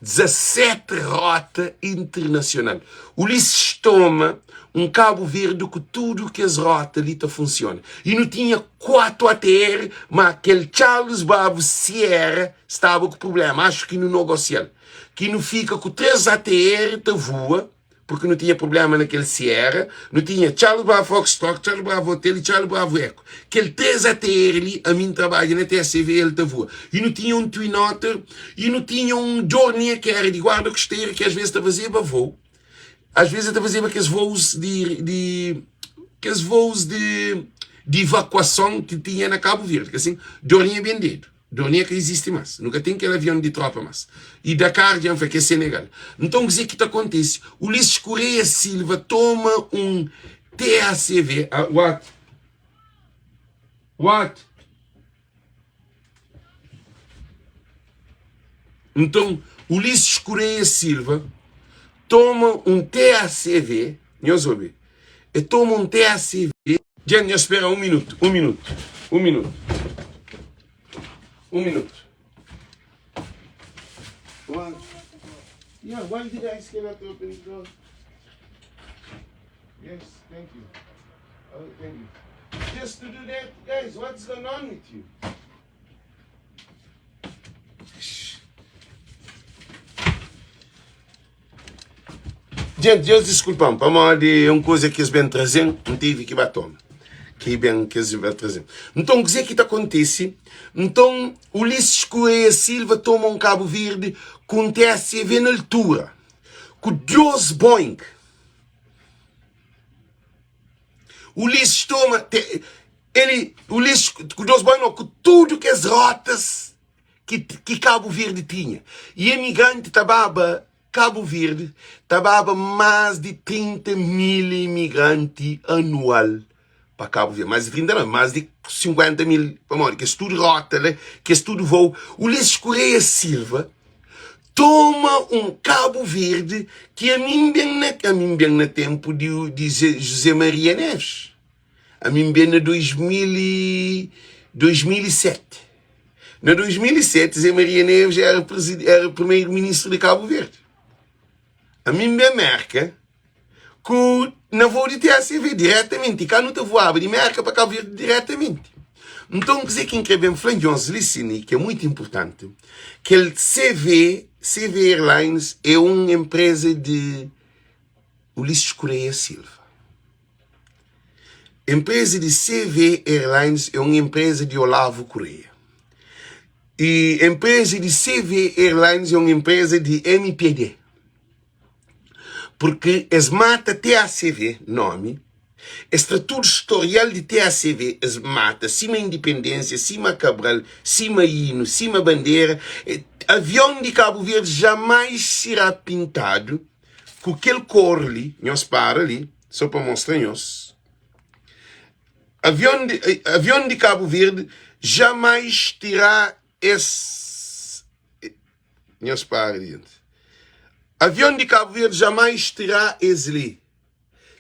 17 rota internasional. Ulisses toma un Kabu Verdi ku tudu kes rota li ta funsiona. I nu tinha 4 ATR, ma kel Charles Bravo Sierra staba ku prublema, axu ki nu nogosia-l, ki nu fika ku 3 ATR ta vua. Purki nu tinha prublema na kel Sierra, nu tinha Charles Bravo Foxtrot, Charles Bravo Hotel i Charles Bravo Echo. Kel 3 ATR li, ami N trabadja na TSV, el ta vua. I nu tinha un Twin Otter i nu tinha un Dornier ki era di guarda kosteru ki asves ta fazeba vou. Asves el ta fazeba kes vous di, di kes vous di, di evakuason ki tinha na Kabu Verdi. Asin, Dornier bendedu. Dornier ka izisti mas. Nu ka ten kel avion di tropa mas. I Dakar dja N fla ki é Senegal. Nton kuzê ki ta kontise? Ulisses Correia Silva toma un TACV. Ah, what? What? Nton, Ulisses Correia Silva toma un TACV, nhos obi, E toma un TACV. Dja nhos spera un minutu, un minutu, un minutu, un minutu. What? Yeah, why the guys cannot open the door? Yes, thank you. Oh, thank you. Just to do that, guys, what's going on with you? Gente, Deus disculpa-m, pamodi é un kuza ki es ben traze-m, N tive ki ba toma. Ki ben ki es ben traze-m. Nton, kuzê ki ta kontise? Nton, Ulisses Correia Silva toma un Kabu Verdi ku un TSV na altura, ku dôs Boeing. Ulisses toma te, ele Ulisses ku dos boi no ku tudo kes rotas ki, ki Cabo Verde tinha. E imigrante ta baba Cabo Verde ta baba más di 30 mil imigranti anual pa Cabo Verde. Mais di 30 não, mais di 50 mil, pamodi kes tudo rota la, kes tudo voo. Ulisses Correia Silva toma um Cabo Verde ki ami N ben na, ami N ben na tempu di, di José Maria Neves. Ami N ben na 2000 e, 2007. Na 2007, Zé Maria Neves era, era primeiro-ministro de Cabo Verde. Ami N ben Merka ku na voo di TACV diretamente. Ka nu ta voaba di Merka pa Cabo Verde diretamente. Nton, kuzê ki N kre ben fla nhos li sin, i ki é muitu inpurtanti, kel CV, CV Airlines é un enpreza di Ulisses Correia Silva. Enpreza di CV Airlines é un enpreza di Olavo Correia. I enpreza di CV Airlines é un enpreza di MPD. Porque es mata TACV, nomi, es tra tudu storial di TACV, es mata sima Independência, sima Cabral, sima hino, sima bandera. Avion di Cabo Verde jamais será pintadu ku kel kor li, nhos para li, só pa mostra nhos. Avion di, avion di Cabo Verde jamais terá es Nhos para di gente. Avion di Cabo Verde jamais terá es li.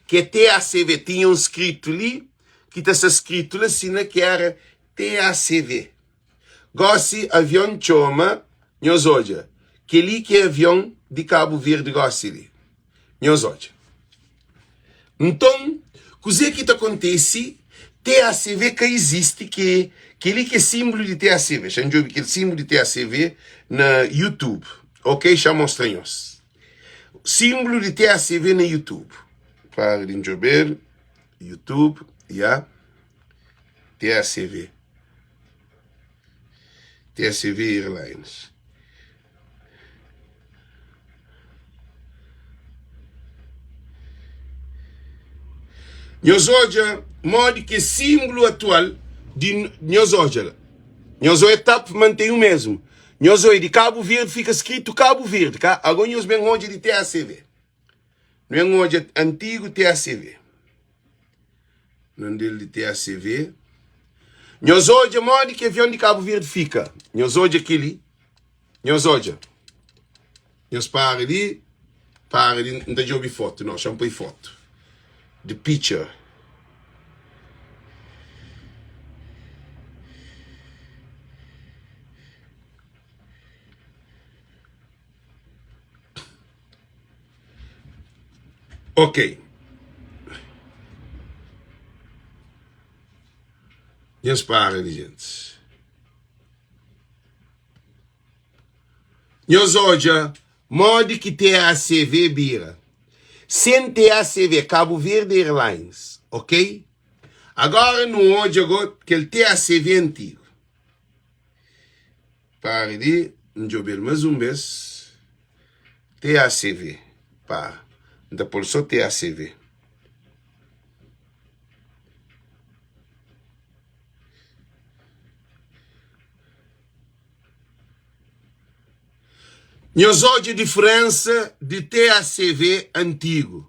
Que é TACV. Tinha um skritu li, ki ta sta skritu la sina ki era TACV. Gosi avion txoma, nhos odja, kel-li ki é avion di Cabo Verde gosi li. Nhos odja. Nton, kuzê ki ta kontise? TACV ka izisti, ki kel-li ki é sinblu di TACV. Xa-m djobe kel sinblu di TACV na YouTube. Ok, xa-m mostra nhos. Sinblu di TACV na YouTube. Para di N djobe-l. YouTube, ya. TACV. TACV Airlines. Nhos odja modi ki é sinblu atual di nhos odja la. Nhos odja TAP mantém o mesmu. Nhos odja di Kabu Verdi fika skritu Kabu Verdi, ka? Ago nhos ben odja di TACV. Nu ben odja antigu TACV. Nondel di TACV. Nhos odja modi ki avion di Kabu Verdi fika. Nhos odja keli. Nhos odja. Nhos para di para di N ta djobe fotu. No, xa-m poi fotu. The picture. Ok. Nhos para di gentis. Nhos odja modi ki TACV bira. Sen TACV, Cabo Verde Airlines, ok? Agora nu odja go kel TACV antigu. Para di, N djobe-l más un bês. TACV, para. N ta pô-l sô TACV. Nhos odja diferensa di TACV antigu.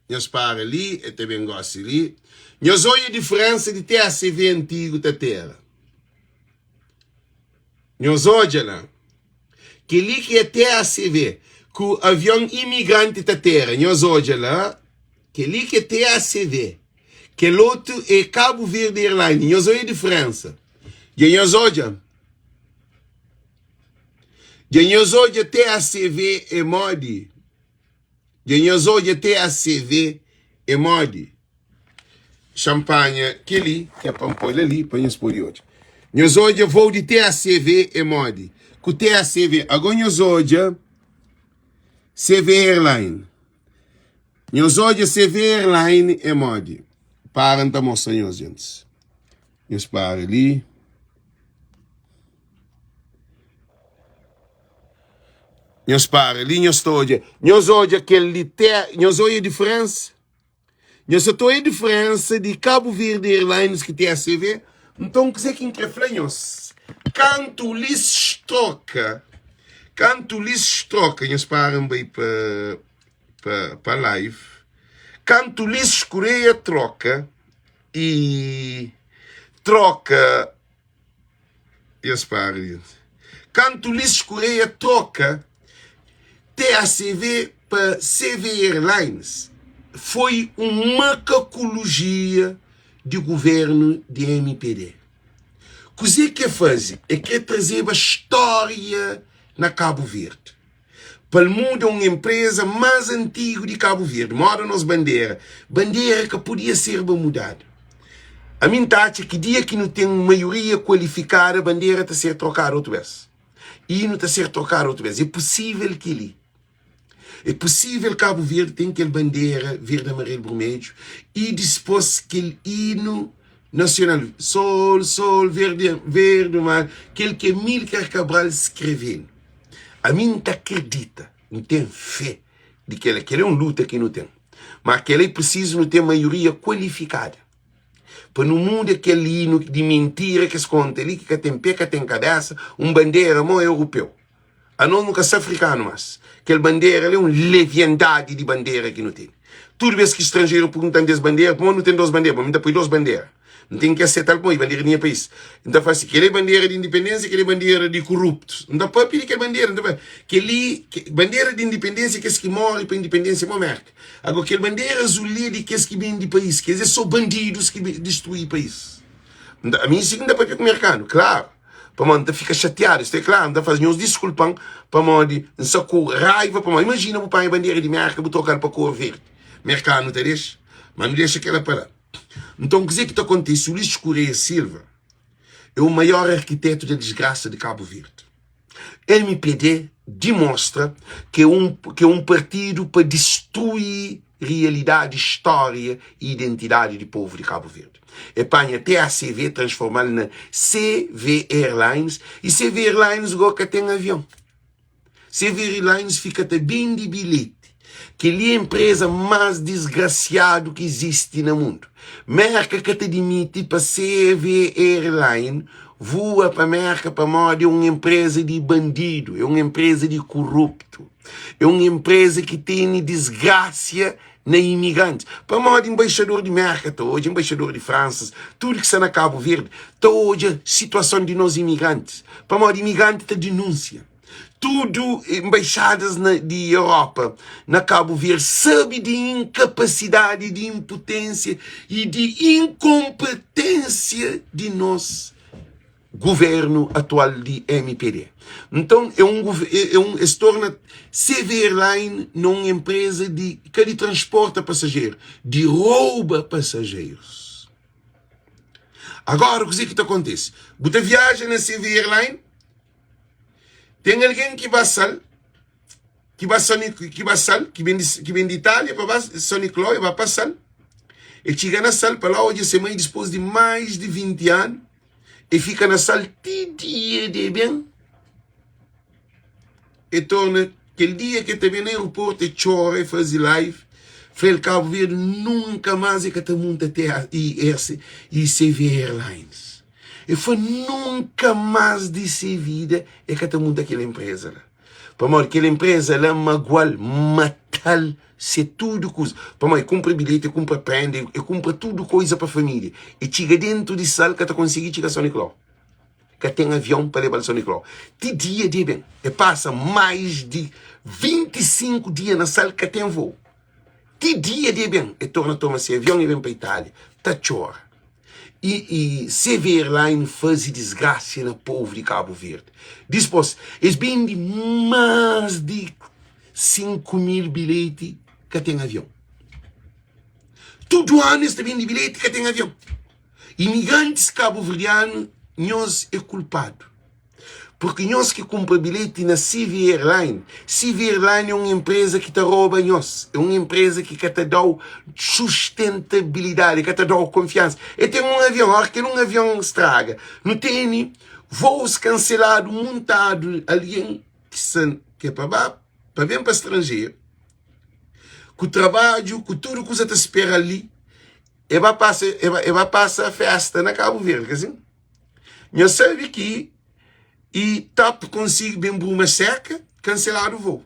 Nhos para li, e ta ben gosi li. Nhos odja diferensa di TACV antigu ta tera. Nhos odja la. Kel-li ki é TACV, ku avion imigranti ta tera. Nhos odja la. Kel-li ki é TACV. Kel otu é Cabo Verde Airlines. Nhos odja diferensa. Dja nhos odja? Dja nhos odja TACV é modi? Dja nhos odja TACV é modi? Xanpanha kel-li ki é pa N poi-l ali pa nhos pode odja. Nhos odja voo di TACV é modi? Ku TACV. Agó nhos odja CV Airline. Nhos odja CV Airline é modi? Para N ta mostra nhos, gentis. Nhos para li. Nhos para li, nhos ta odja. Nhos odja kel li, te, nhos odja diferensa? Nhos sa ta oia diferensa di Cabo Verde Airlines ki TACV? Nton kuzê ki N kre fla nhos? Kantu Ulisses troka, kantu Ulisses troka, nhos para N bai pa pa pa live. Kantu Ulisses Correia troka e troka Nhos para gente. Kantu Ulisses Correia troka TACV pa CV Airlines foi un makakologia di governu di mpd. Kuzê ki e faze? E kre trazeba stória na Kabu Verdi pa el muda un enpreza más antigu di Kabu Verdi, moda nos bandera. Bandera ka podia serba mudadu. Ami N ta atxa ki dia ki nu ten maioria kualifikada bandera ta ser trokadu otu bes. Inu ta ser trokadu otu bes. É pusível kel-li. É pusível Kabu Verdi ten kel bandera verdi, amarelu, burmedju i dispôs kel inu nasional sol, sol, verdi, verdi, mar, kel ki Amílcar Cabral skrebe-nu. Ami N ta kridita, N ten fé di kel-la. Kel-la é un luta ki nu ten. Má kel-la é prisizu nu ten maioria kualifikada pa nu muda kel inu di mintira ki es konta li, ki ka ten pé, ka ten kabésa, un bandera mó europeu. Anos nu ka sta afrikanu mas. Kel bandera li é un leviandadi di bandera ki nu tene. Tudu bes ki stranjeru pergunta-m des bandera, pamodi nu ten dos bandera? Pamodi N ta poi dos bandera. N ten ki aseta-l pamodi bandera di nha país. N ta fla si, kel-li é bandera di indipendénsia, kel-li é bandera di kuruptus. N ta papia di kel bandera, N ta fla, kel-li, bandera di indipendénsia é kes ki móre pa indipendénsia mo Mérka. Agora, kel bandera azul li é di kes ki bende país, kes é sô bandidus ki distrui país. N ta, ami si ki N ta papia ku merkanu, klaru. Pamodi N ta fika xatiadu, isto é klaru, N ta fla-s, nhos diskulpa-m pamodi N sta ku raiva, pamodi imajina bu panha bandera di Mérka bu troka-l pa kor verdi, merkanu ta dexa? Má nu dexa kel-la pa la. Nton, kuzê ki ta kontise? Ulisses Correia Silva é o maior arkitetu da desgrasa di Kabu Verdi. Mpd dimostra ki é un ki é un partidu pa distrui rialidadi, stória y identidadi di povu di Kabu Verdi. E panha TACV transforma-l na CV Airlines y CV Airlines go ka ten avion. CV Airlines fika ta bende bilheti. Kel-li é enpreza más disgrasiadu ki izisti na mundu. Merka ka ta dimiti pa CV Airline vua pa Merka pamodi é un enpreza di bandidu, é un enpreza di kuruptu, é un enpreza ki tene disgrasia na imigrantis. Pamodi enbaixador di Merka ta odja, enbaixador di Fransa, tudu ki sta na Kabu Verdi ta odja situason di nos imigrantis. Pamodi imigranti ta dinúnsia. Tudu enbaixadas na, di Europa na Kabu Verdi sabe di inkapasidadi, di inputênsia i di inkonpetênsia di nos governu atual di mpd. Nton é un é un es torna CV Airline na un enpreza di ka di transporta pasajeru, di rouba pasajerus. Agora kuzê ki ta kontise? Bu ta viaja na CV Airline, Ten algen ki ba sal, ki ba São ki ba sal, ki ben di, ki ben di Itália pa ba São Nicolau, e ba pa sal. E txiga na sal pa lá odja se mãe dispôs di mais di 20 anu. E fika na sal ti dia de ben. E torna kel dia ke ta ben na aeroporto e txora e faze live. Fla el Cabo Verde nunka mais e ka ta munta TA e RC e CV Airlines. E fla nunka más di se vida e ka ta munta kel enpreza la. Pamodi kel enpreza la magua-l, mata-l se tudu kuza. Pamodi e kunpra bilheti, e kunpra prenda, e kunpra tudu koza pa família. E txiga dentu di sal ka ta konsigi txiga São Nicolau. Ka ten avion pa leba-l São Nicolau. Ti dia di e ben, e pasa mais di 25 dia na sal ka ten voo. Ti dia di e ben, e torna toma se avion e ben pa Itália, ta txora. I, i CV Airline faze disgrasia na povu di Kabu Verdi. Dispos, es bende más di 5 mil bilheti, ka ten avion. Tudu anu es ta bende bilheti, ka ten avion. Imigrantis kabuverdianu, nhos é kulpadu. Porque nhos ki kunpra bilheti na CV Airline, CV Airline é un enpreza ki ta roba nhos, é un enpreza ki ka ta dau sustentabilidadi, ka ta dau konfiansa. E ten un avion, ora kel un avion straga, nu tene vous kanseladu, muntadu, algen ki sta ke pa ba, pa ben pa stranjeru, ku trabadju, ku tudu kuza ta spera-l li. E ba pasa, e ba, e ba pasa festa na Cabo Verde, ka sin? Nhos sabe ki e TAP konsigi ben bruma seka, kanseladu voo.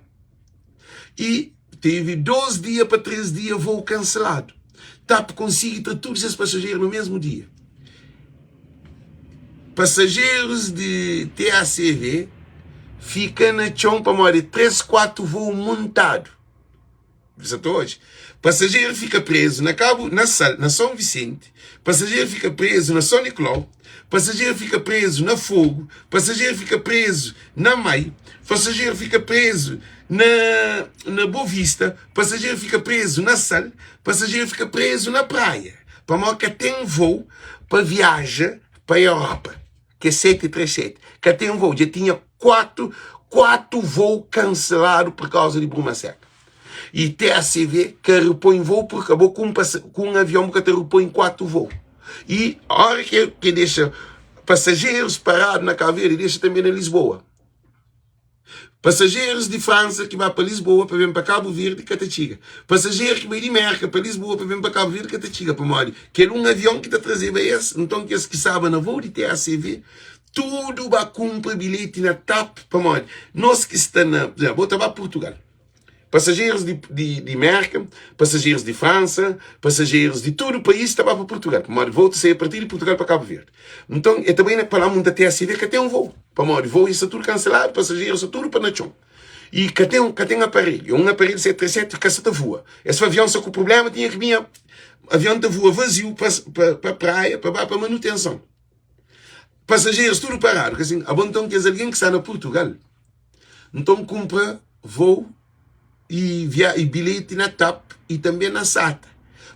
E teve 2 dia pa 3 dia voo kanseladu. TAP konsigi tra tudu ses pasajeru no mesmu dia. Pasajerus di TACV fika na txon pamodi 3, 4 voo montadu. Sa ta odja. Pasajeru fika prezu na Kabu, na Sal, na Son Visenti, pasajeru fika prezu na Son Niklau, pasajeru fika prezu na Fogu, pasajeru fika prezu na Mai, pasajeru fika prezu na na Bovista, pasajeru fika prezu na Sal, pasajeru fika prezu na Praia, pamodi ka ten voo pa viaja pa Europa. Ki é 737 ka ten voo dja tinha 4 4 voo kanseladu pur kauza di bruma seka i TACV ka repõe voo pur abo ku un ku un avion bu ka ta repõe 4 voo i ora ke ke dexa pasajerus paradu na Cabo Verde dexa tanbe na Lisboa. Pasajerus di Fransa ki ba pa Lisboa pa ben pa Kabu Verdi ka ta txiga. Pasajeru ki bai di Merka pa Lisboa pa ben pa Kabu Verdi ka ta txiga pamodi kel un avion ki ta trazeba es. Nton kes ki staba na vou di TACV tudu ba kunpra bilheti na tap pamodi nos ki sta na, bo ta ba Purtugal. Pasajerus di, di, di Merka, pasajerus di Fransa, pasajerus di tudu país ta ba pa Purtugal, pamodi voo ta sai a partir di Purtugal pa Kabu Verdi. Nton, e ta bai na pa la munta TSV, ka ten voo, pamodi voo sta tudu kanseladu, pasajerus sta tudu pa na txon. I ka ten, ka ten aparelhu, un aparelhu 737 ka sa ta voa. Es fla avion sta ku prublema, tinha ki binha avion ta voa vaziu pa, pa, pa praia pa ba pa manutenson. Pasajerus tudu paradu, ka sin, abo nton kes algen ki sta na Purtugal, Nton kunpra vou i via i bilheti na tap i tanbe na sata.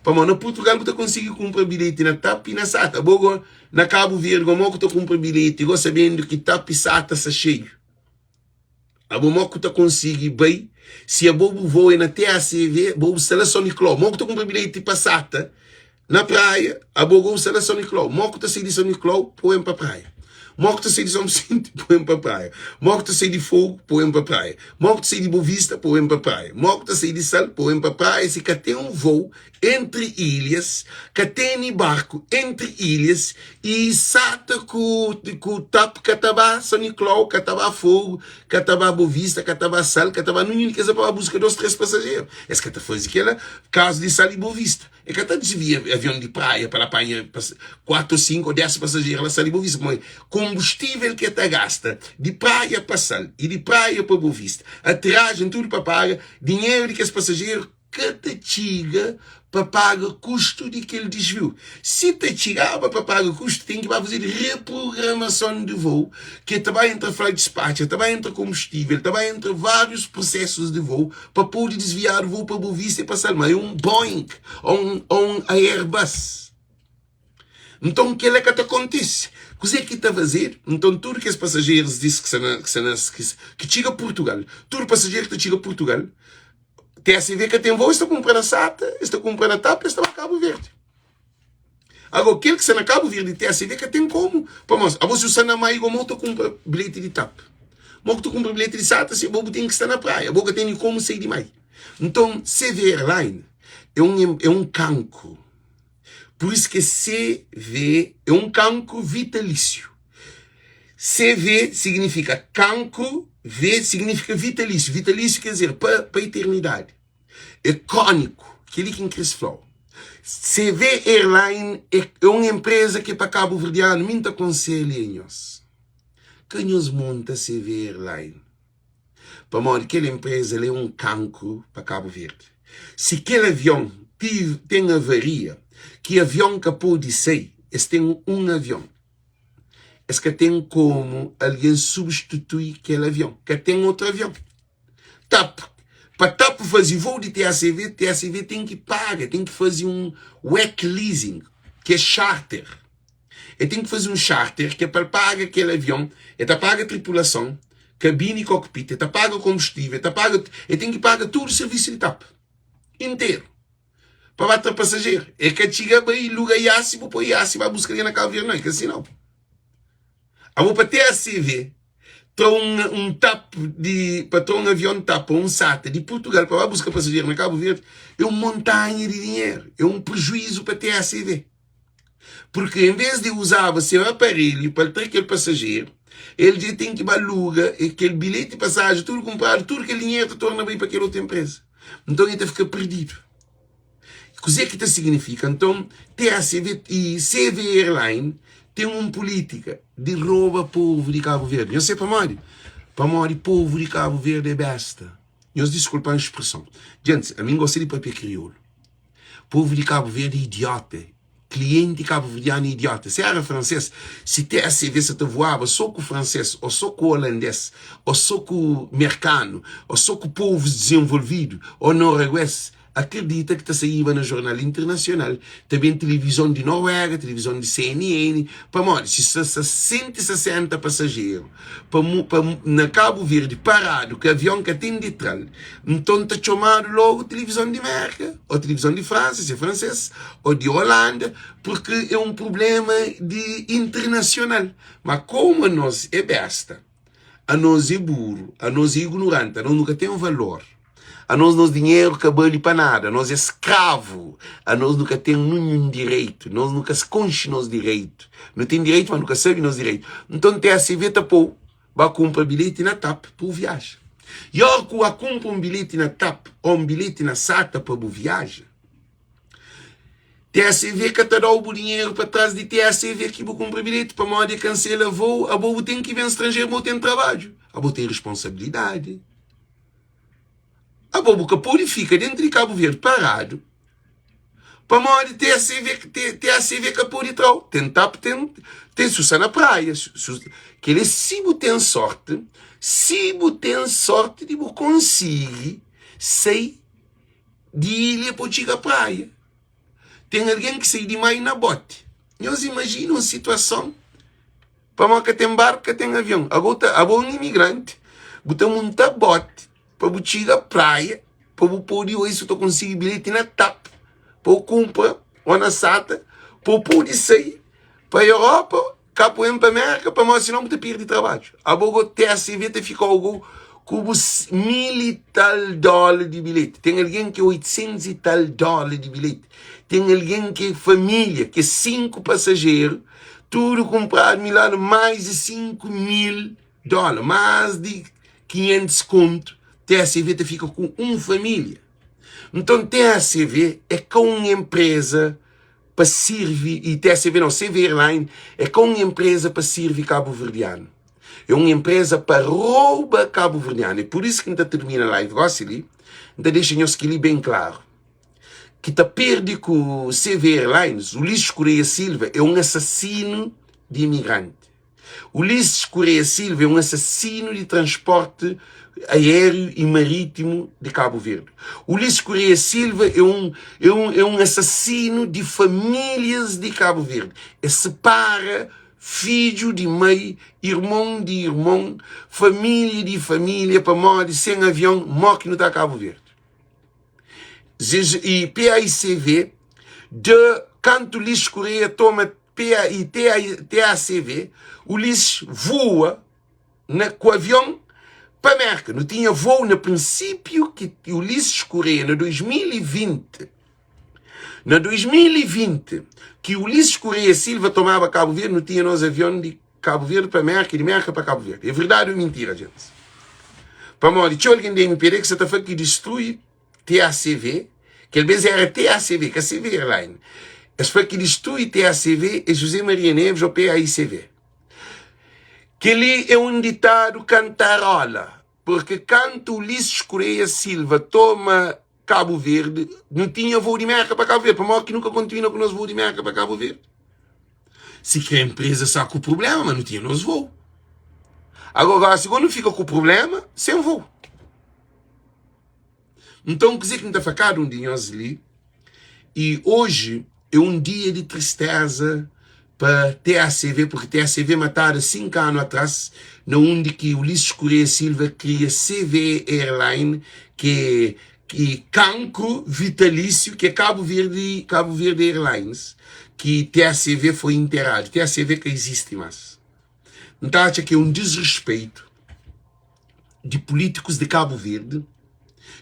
Pamodi na Purtugal bu ta konsigi kunpra bilheti na tap i na sata. Bo go na Kabu Verdi go mo ku ta kunpra bilheti go sabendu ki tap i sata sta xeiu. Abo mo ku ta konsigi bai si abo bu vou é na TACV bo bu sta la São Nicolau. Mo ku ta kunpra bilheti pa sata Na praia, abo go bu sta na São Nicolau. Mo ku ta sai di São Nicolau, pô-m pa praia. Mo ku ta sai di São Vicente, pô-m pa praia. Mo ku ta sai di Fogo, pô-m pa praia. Mo ku ta sai di Boa Vista, pô-m pa praia. Mo ku ta sai di Sal, pô-m pa praia. Si ka ten un voo entri ilhas, ka tene barku entri ilhas i sata ku ku tap ka ta ba São Nicolau, ka ta ba Fogo, ka ta ba Boa Vista, ka ta ba Sal, ka ta ba ninhun di kes pa ba buska dos, tres pasajeru. Es ka ta faze kela kazu di Sal i Boa Vista. E ka ta desvia avion di praia pa la panha 4 ou 5 ou 10 pasajeru la sal di Bovista pamodi konbustivel ki e ta gasta di praia pa sal i di praia pa Bovista aterajen tudu pa paga dinheru di kes pasajeru ka ta txiga pa paga kustu di kel disviu si ta txigaba pa paga kustu ten ki ba fazedu reprogramason di vou ki ta ba entra flight dispatcher ta ba entra konbustivel ta ba entra varius prosesus di vou pa pode desviadu vou pa Bovista e pa Salma é un Boeing ou un, ou un Airbus. Nton kela ka ta kontise. Kuzê ki ta fazedu? Nton tudu kes pasajerus dis ki sta na, ki sta na, ki, ki txiga Purtugal, tudu pasajeru ki ta txiga Purtugal, TSV ka ten vou, es ta kunpra na SATA, es ta kunpra na TAP, es ta ba Kabu Verdi. Agora, kel ki sta na Kabu Verdi TSV ka ten komu. Pamodi, abo si bu sta na Maigo, mo ta kunpra bilheti di TAP. Mo ki ta kunpra bilheti di SATA si abo bu ten ki sta na praia. Abo ka tene komu sai di mai. Nton, CV Airline é un, é un kankru. Pur isu ki CV é un kankru vitalísiu. CV signifika kankru, V signifika vitalísiu. Vitalísiu ker dizer pa, pa eternidadi. É króniku. Kel-li ki N kris fla-u. CV Airline é é un enpreza ki é pa kabuverdianu. Mi N ta konselha nhos, ka nhos monta CV Airline. Pamodi kel enpreza la é un kankru pa Kabu Verdi. Si kel avion tiv ten avaria, ki avion ka pode sai, es ten un avion. Es ka ten komu algen substitui kel avion. Ka ten otu avion. Tap. Pa tap faze voo di TACV, TACV ten ki paga, ten ki faze un wet leasing, ki é charter. El ten ki faze un charter ki é pa el paga kel avion, el ta paga tripulason, kabini i kokpit, el ta paga konbustível, el ta paga, el ten ki paga tudu sirvisu di tap interu pa ba tra pasajeru. El ka txiga bai luga iasi, bu poi iasi ba buska algen na Kabu Verdi, nau, é ka si nau. Abo pa TACV. Tra un un tap di pa tra un avion tap ô un sata di Purtugal pa ba buska pasajeru na Kabu Verdi é un montanha di dinheru, é un prejuízu pa TACV. Purki en vês di uzaba se aparelhu pa el tra kel pasajeru, el dja ten ki ba luga e kel bilheti pasajen tudu kunpradu, tudu kel dinheru ta torna bai pa kel otu enpreza. Nton el ta fika perdidu. Kuzê ki ta signifika? Nton, TACV i CV Airline ten un pulítika di roba povu di Kabu Verdi. Nhos sabe pamodi? Pamodi povu di Kabu Verdi é besta. Nhos diskulpa-m spreson. Djentis, ami N gosta di papia kriolu. Povu di Kabu Verdi é idiota. Klienti kabuverdianu é idiota. Si éra fransês, si TACV sa ta voaba sô ku fransês, ô sô ku olandês, ô sô ku merkanu, ô sô ku povus dizenvolvidu, ô norueguês, akredita ki ta saíba na jornal internasional, ta ben tilivizon di Noruega, tilivizon di CNN, pamodi si sa sa 160 pasajeru pa pa na Kabu Verdi paradu ki avion ka ten di tra-l, nton ta txomadu logu tilivizon di Merka ô tilivizon di Fransa, si é fransês, ô di Holanda, purki é un prubléma di internasional. Ma komu anos é besta, anos é buru, anos é ignoranti, anos nu ka ten valor, anos nos dinheru ka bali pa nada, anos é skravu, anos nu ka ten ninhun direitu, nos nu ka konxe nos direitu, nu ten direitu ma nu ka sabe nos direitu. Nton TSV ta pô-u ba kunpra bilheti na tap pa bu viaja. I óra ku ba kunpra un bilheti na tap ô un bilheti na sata pa bu viaja, TSV ka ta da-u bu dinheru pa tras di TSV ki bu kunpra bilheti pamodi e kansela voo, abo bu ten ki ben stranjeru ma bu ten trabadju, abo ten responsabilidadi. Abo bu ka pode fika dentru di Kabu Verdi paradu pamodi TSV, TACV ka pode tra-u. Ten tap, ten, ten si bu sta na praia. Kel-li si bu ten sorti, si bu ten sorti di bu konsigi sai di ilha pa bu txiga praia. Ten algen ki sai di mai na boti. Nhos imajina un situason pamodi ka ten barku, ka ten avion. Abo ta, abo un imigranti, bu ta munta boti pa bu txiga praia, pa bu pode oi si bu ta konsigi bilheti na tap pa bu kunpra ô na sata pa bu pode sai pa Europa, ka bu ben pa Merka, pamodi sinon bu ta perde trabadju. Abo go TSV ta fika-u go ku bu mil i tal dóla di bilheti. Ten algen ki é 800 i tal dóla di bilheti. Ten algen ki é família, ki é 5 pasajeru, tudu kunpradu mil dóla, más di 5 mil dóla, más di 500 kontu. TSV ta fika ku un família. Nton, TSV é ka un enpreza pa sirvi, e TSV não, CV Airline é ka un enpreza pa sirvi kabuverdianu. É un enpreza pa rouba kabuverdianu. É pur isu ki N ta tirmina live gosi li, N ta dexa nhos kel-li ben klaru. Ki ta perde ku CV Airlines, Ulisses Correia Silva é un asasinu di imigranti. Ulisses Correia Silva é un asasinu di transporti aériu y marítimu di Kabu Verdi. Ulisses Correia Silva é un, é un, é un asasinu di famílias di Kabu Verdi. É separa fidju di mai, irmon di irmon, família di família, pamodi sen avion, mó ki nu ta Kabu Verdi. E PAICV de kantu Ulisses Correia toma PAI, TACV, Ulisses voa na, ku avion pa Merka. Nu tinha voo na prinsípiu ki Ulisses Correia na 2020, na 2020 ki Ulisses Correia Silva tomaba Kabu Verdi, nu tinha nos avion di Kabu Verdi pa Merka e di Merka pa Kabu Verdi. É verdadi ou mintira, gentis? Pamodi txeu algen di MPD ki sa ta fla ki distrui TACV, kel bes era TACV, ka CV Airline. Es fla ki distrui TACV é José Maria Neves ou PAICV. Kel-li é un ditadu kantarola, porque kantu Ulisses Correia Silva toma Kabu Verdi, nu tinha voo di Merka pa Kabu Verdi. Pamodi ki nu ka kontinua ku nos voo di Merka pa Kabu Verdi? Si kre enpreza sa ku problema, ma nu tinha nos voo. Agora, si nu fika ku problema, sen voo. Nton, kuzê ki N ta fla kada un di nhos li, i oji é un dia di tristeza pa TACV, porque TACV matadu 5 anu atrás, na undi ki Ulisses Correia Silva kria CV Airline, ki é kankru vitalísiu, ki é Cabo Verde, Cabo Verde Airlines, ki TACV foi interadu. TACV ka izisti más. N ta atxa ki é un disrespeitu. di pulítikus di Kabu Verdi,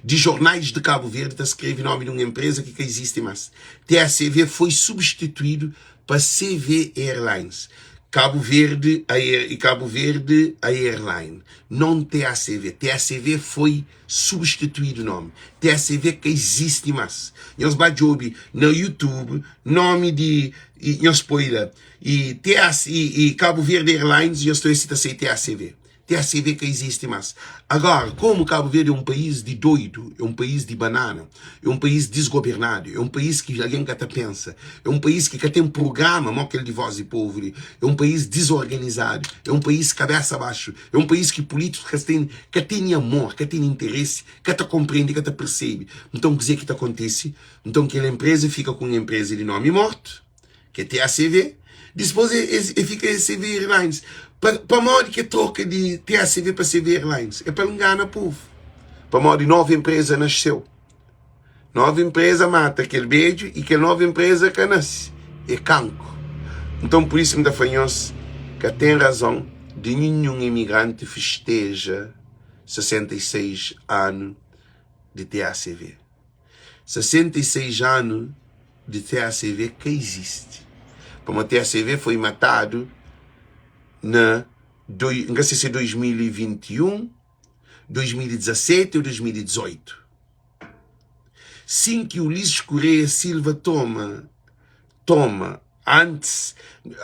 di jornais di Kabu Verdi ta skrebe nomi di un enpreza ki ka izisti mas. TACV foi substituídu pa CV Airlines. Kabu Verdi Air e Kabu Verdi Airline, non TACV. TACV foi substituídu nomi. TACV ka izisti mas. Nhos ba djobe na YouTube nomi di nhos poi la e TAC e Kabu Verdi Airlines nhos ta obi si ta sai TACV. TACV ka izisti mas. Agora, komu Kabu Verdi é un país di doidu, é un país di banana, é un país disgobernadu, é un país ki algen ka ta pensa, é un país ki ka ten prugrama mo kel di Voz di Povu li, é un país dizorganizadu, é un país kabesa baxu, é un país ki pulítikus ka ten ka tene amor, ka tene interesi, ka ta konprende, ka ta persebe. Nton, kuzê ki ta kontise? Nton, kel enpreza fika ku un enpreza di nomi mortu. ki é TACV, dispôs e fika CV Airlines. Pamodi ki e troka di TACV pa CV Airlines? É pa ngana povu. Pamodi novu enpreza nasceu. Novu enpreza mata kel bedju i kel novu enpreza ka nase. É kanku. Nton, pur isu N ta fla nhos, ka ten razon di ninhun imigranti festeja 66 anu di TACV. 66 anu di TACV ka izisti. Pamodi TACV foi matadu na, N ka se si é 2021, 2017 ou 2018. Sin ki Ulisses Correia Silva toma, toma, antis,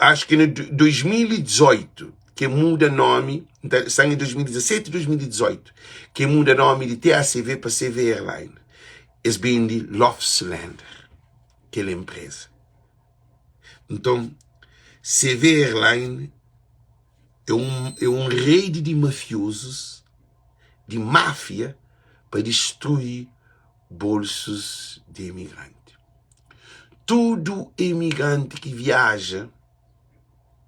acho ki na 2018 ke muda nomi, sta em 2017, 2018, ke muda nomi di TACV pa CV Airline. Es bendi Lofslander, kel empresa. Nton, CV Airline é un, é un rede di mafiosos, di máfia, pa distrui bolsus di emigranti. Tudu emigranti ki viaja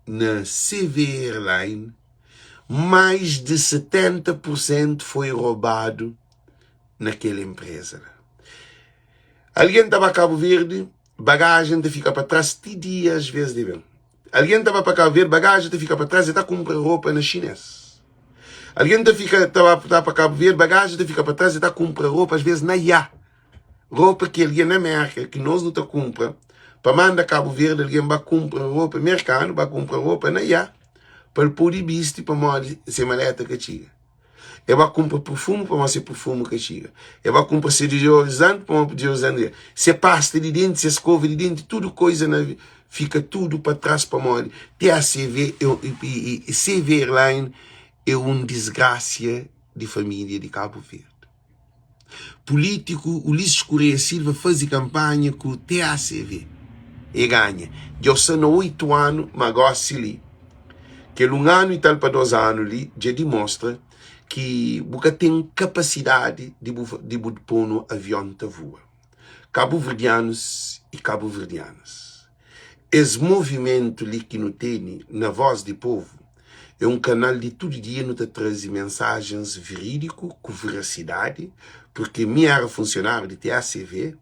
na CV Airline, mais di 70 pur sentu foi robadu na kel enpreza la. Algen ta ba Kabu Verdi, bagajen ta fika pa tras ti dia as ves di ben. Algen ta ba pa Kabu Verdi, bagajen ta fika pa tras, e ta kunpra ropa na xines. Algen ta fika ta ba ta pa Kabu Verdi, bagajen ta fika pa tras, e ta kunpra ropa as ves na iá. Ropa ki algen na Merka, ki nos nu ta kunpra pa manda Kabu Verdi, algen ba kunpra ropa merkanu, ba kunpra ropa na iá, pa el pode bisti pamodi se maleta ka txiga. E ba kunpra purfumu pamodi se purfumu ka txiga. E ba kunpra se deodorizanti pamodi deodorizanti ka Se pasta di denti, se skova di denti, tudu koiza na fika tudu pa tras pamodi TACV e CV Airline é un disgrasia di família di Kabu Verdi. Pulítiku Ulisses Correia Silva faze kanpanha ku TACV. E ganha. Dja sta na 8 anu, ma gosi li, kel un anu i tal pa 2 anu li dja dimostra ki bu ka ten kapasidadi di bu di bu ponu avion ta vua. Kabuverdianus i kabuverdianas, es movimentu li ki nu tene na Voz di Povu é un kanal di tudu dia nu ta traze mensajens verídiku ku verasidadi, purke mi era funsionáriu di TACV,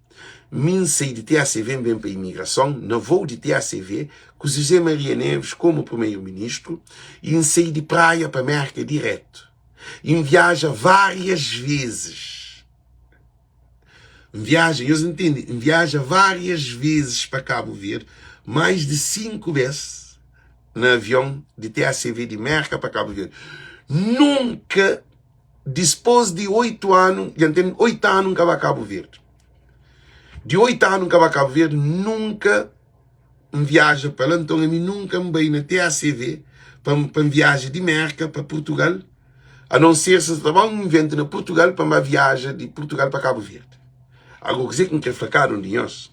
mi N sai di TACV N ben pa imigrason na vou di TACV ku José Maria Neves komu primeiro ministru i N sai di Praia pa Merka diretu i N viaja várias vezes. N viaja, nhos ntende? N viaja várias vezes pa Kabu Verdi, mais di 5 bes na avion di TACV di Merka pa Kabu Verdi. Nunka, dispôs di 8 anu, dja N ten 8 anu N ka ba Kabu Verdi. Di 8 anu N ka ba Kabu Verdi, nunka N viaja pa la. Nton, ami nunka N bai na TACV pa N viaja di Merka pa Purtugal. A non ser si N sta ba un iventu na Purtugal pa N ba viaja di Purtugal pa Kabu Verdi. Ago kuzê ki N kre fla kada un di nhos,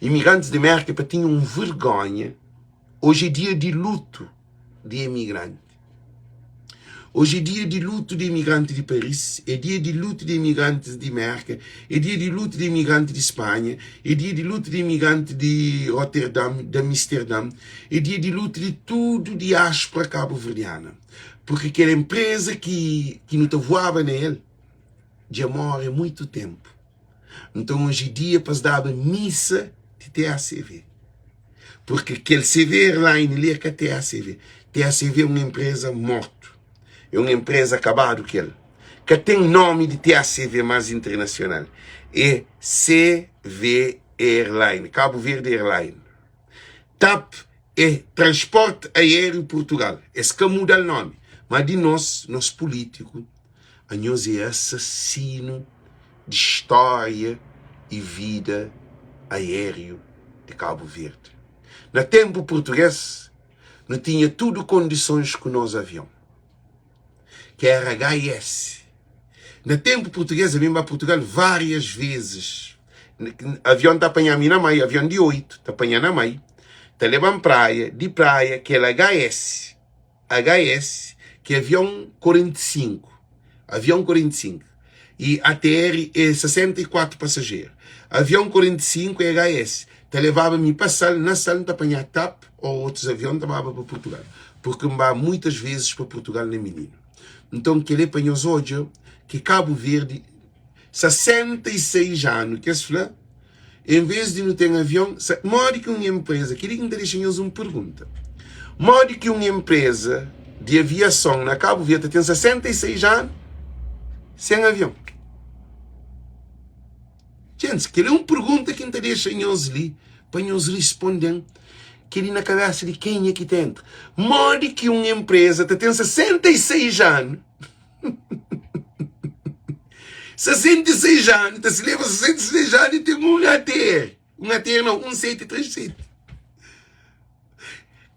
imigrantis di Merka pa tinha un vergonha, oji é dia di lutu di imigranti. Oji é dia di lutu di imigranti di Paris, é dia di lutu di imigrantis di Merka, é dia di lutu di imigranti di Spanha, é dia di lutu di imigranti di Roterdam, di Amsterdam, é dia di lutu di tudu diáspora kabuverdiana. Porque kel empresa ki, ki nu ta voaba na el dja more muitu tempu. Nton oji dia pa es daba misa di TACV. Porque kel CV Airline li é ka TACV. TACV é un empresa mortu. É un empresa kabadu kel. Ka ten nomi di TACV más internasional. É CV Airline, Cabo Verde Airline. TAP é Transporte Aéreo Portugal. Es ka muda-l nomi. Má di nos, nos pulítiku, anhos é asasinu di stória y vida aériu di Cabo Verde. Na ténpu purtugês, nu tinha tudu kondisons ku nos avion, ki éra HS. Na ténpu purtugês, ami N ba Purtugal várias vezes. Avion ta panha-mi na mai, avion di oitu ta panha na mai, ta leba-m praia, di praia, kel HS, HS, ki é avion 45, avion 45, y ATR é 64 pasajeru. Avion 45 é HS, ta levaba mi pa Sal, na Sal N ta panha tap ô otus avion ta baba pa Purtugal, purki N ba muitas vezes pa Purtugal na mininu. Nton kel-li é pa nhos odja ki Kabu Verdi 66 anu ki es fla, en vez di nu ten avion, modi ki un enpreza, kel-li ki N ta dexa nhos un pergunta, modi ki un enpreza di aviason na Kabu Verdi ta ten 66 anu sen avion? Gentis, kel-li é un pergunta ki N ta dexa nhos li pa nhos responde-m kel-li na kabésa di kenha ki ta entra. Modi ki un enpreza ta ten 66 anu 66 anu, ta selebra 66 anu i ten un ATR, un ATR não, un 737.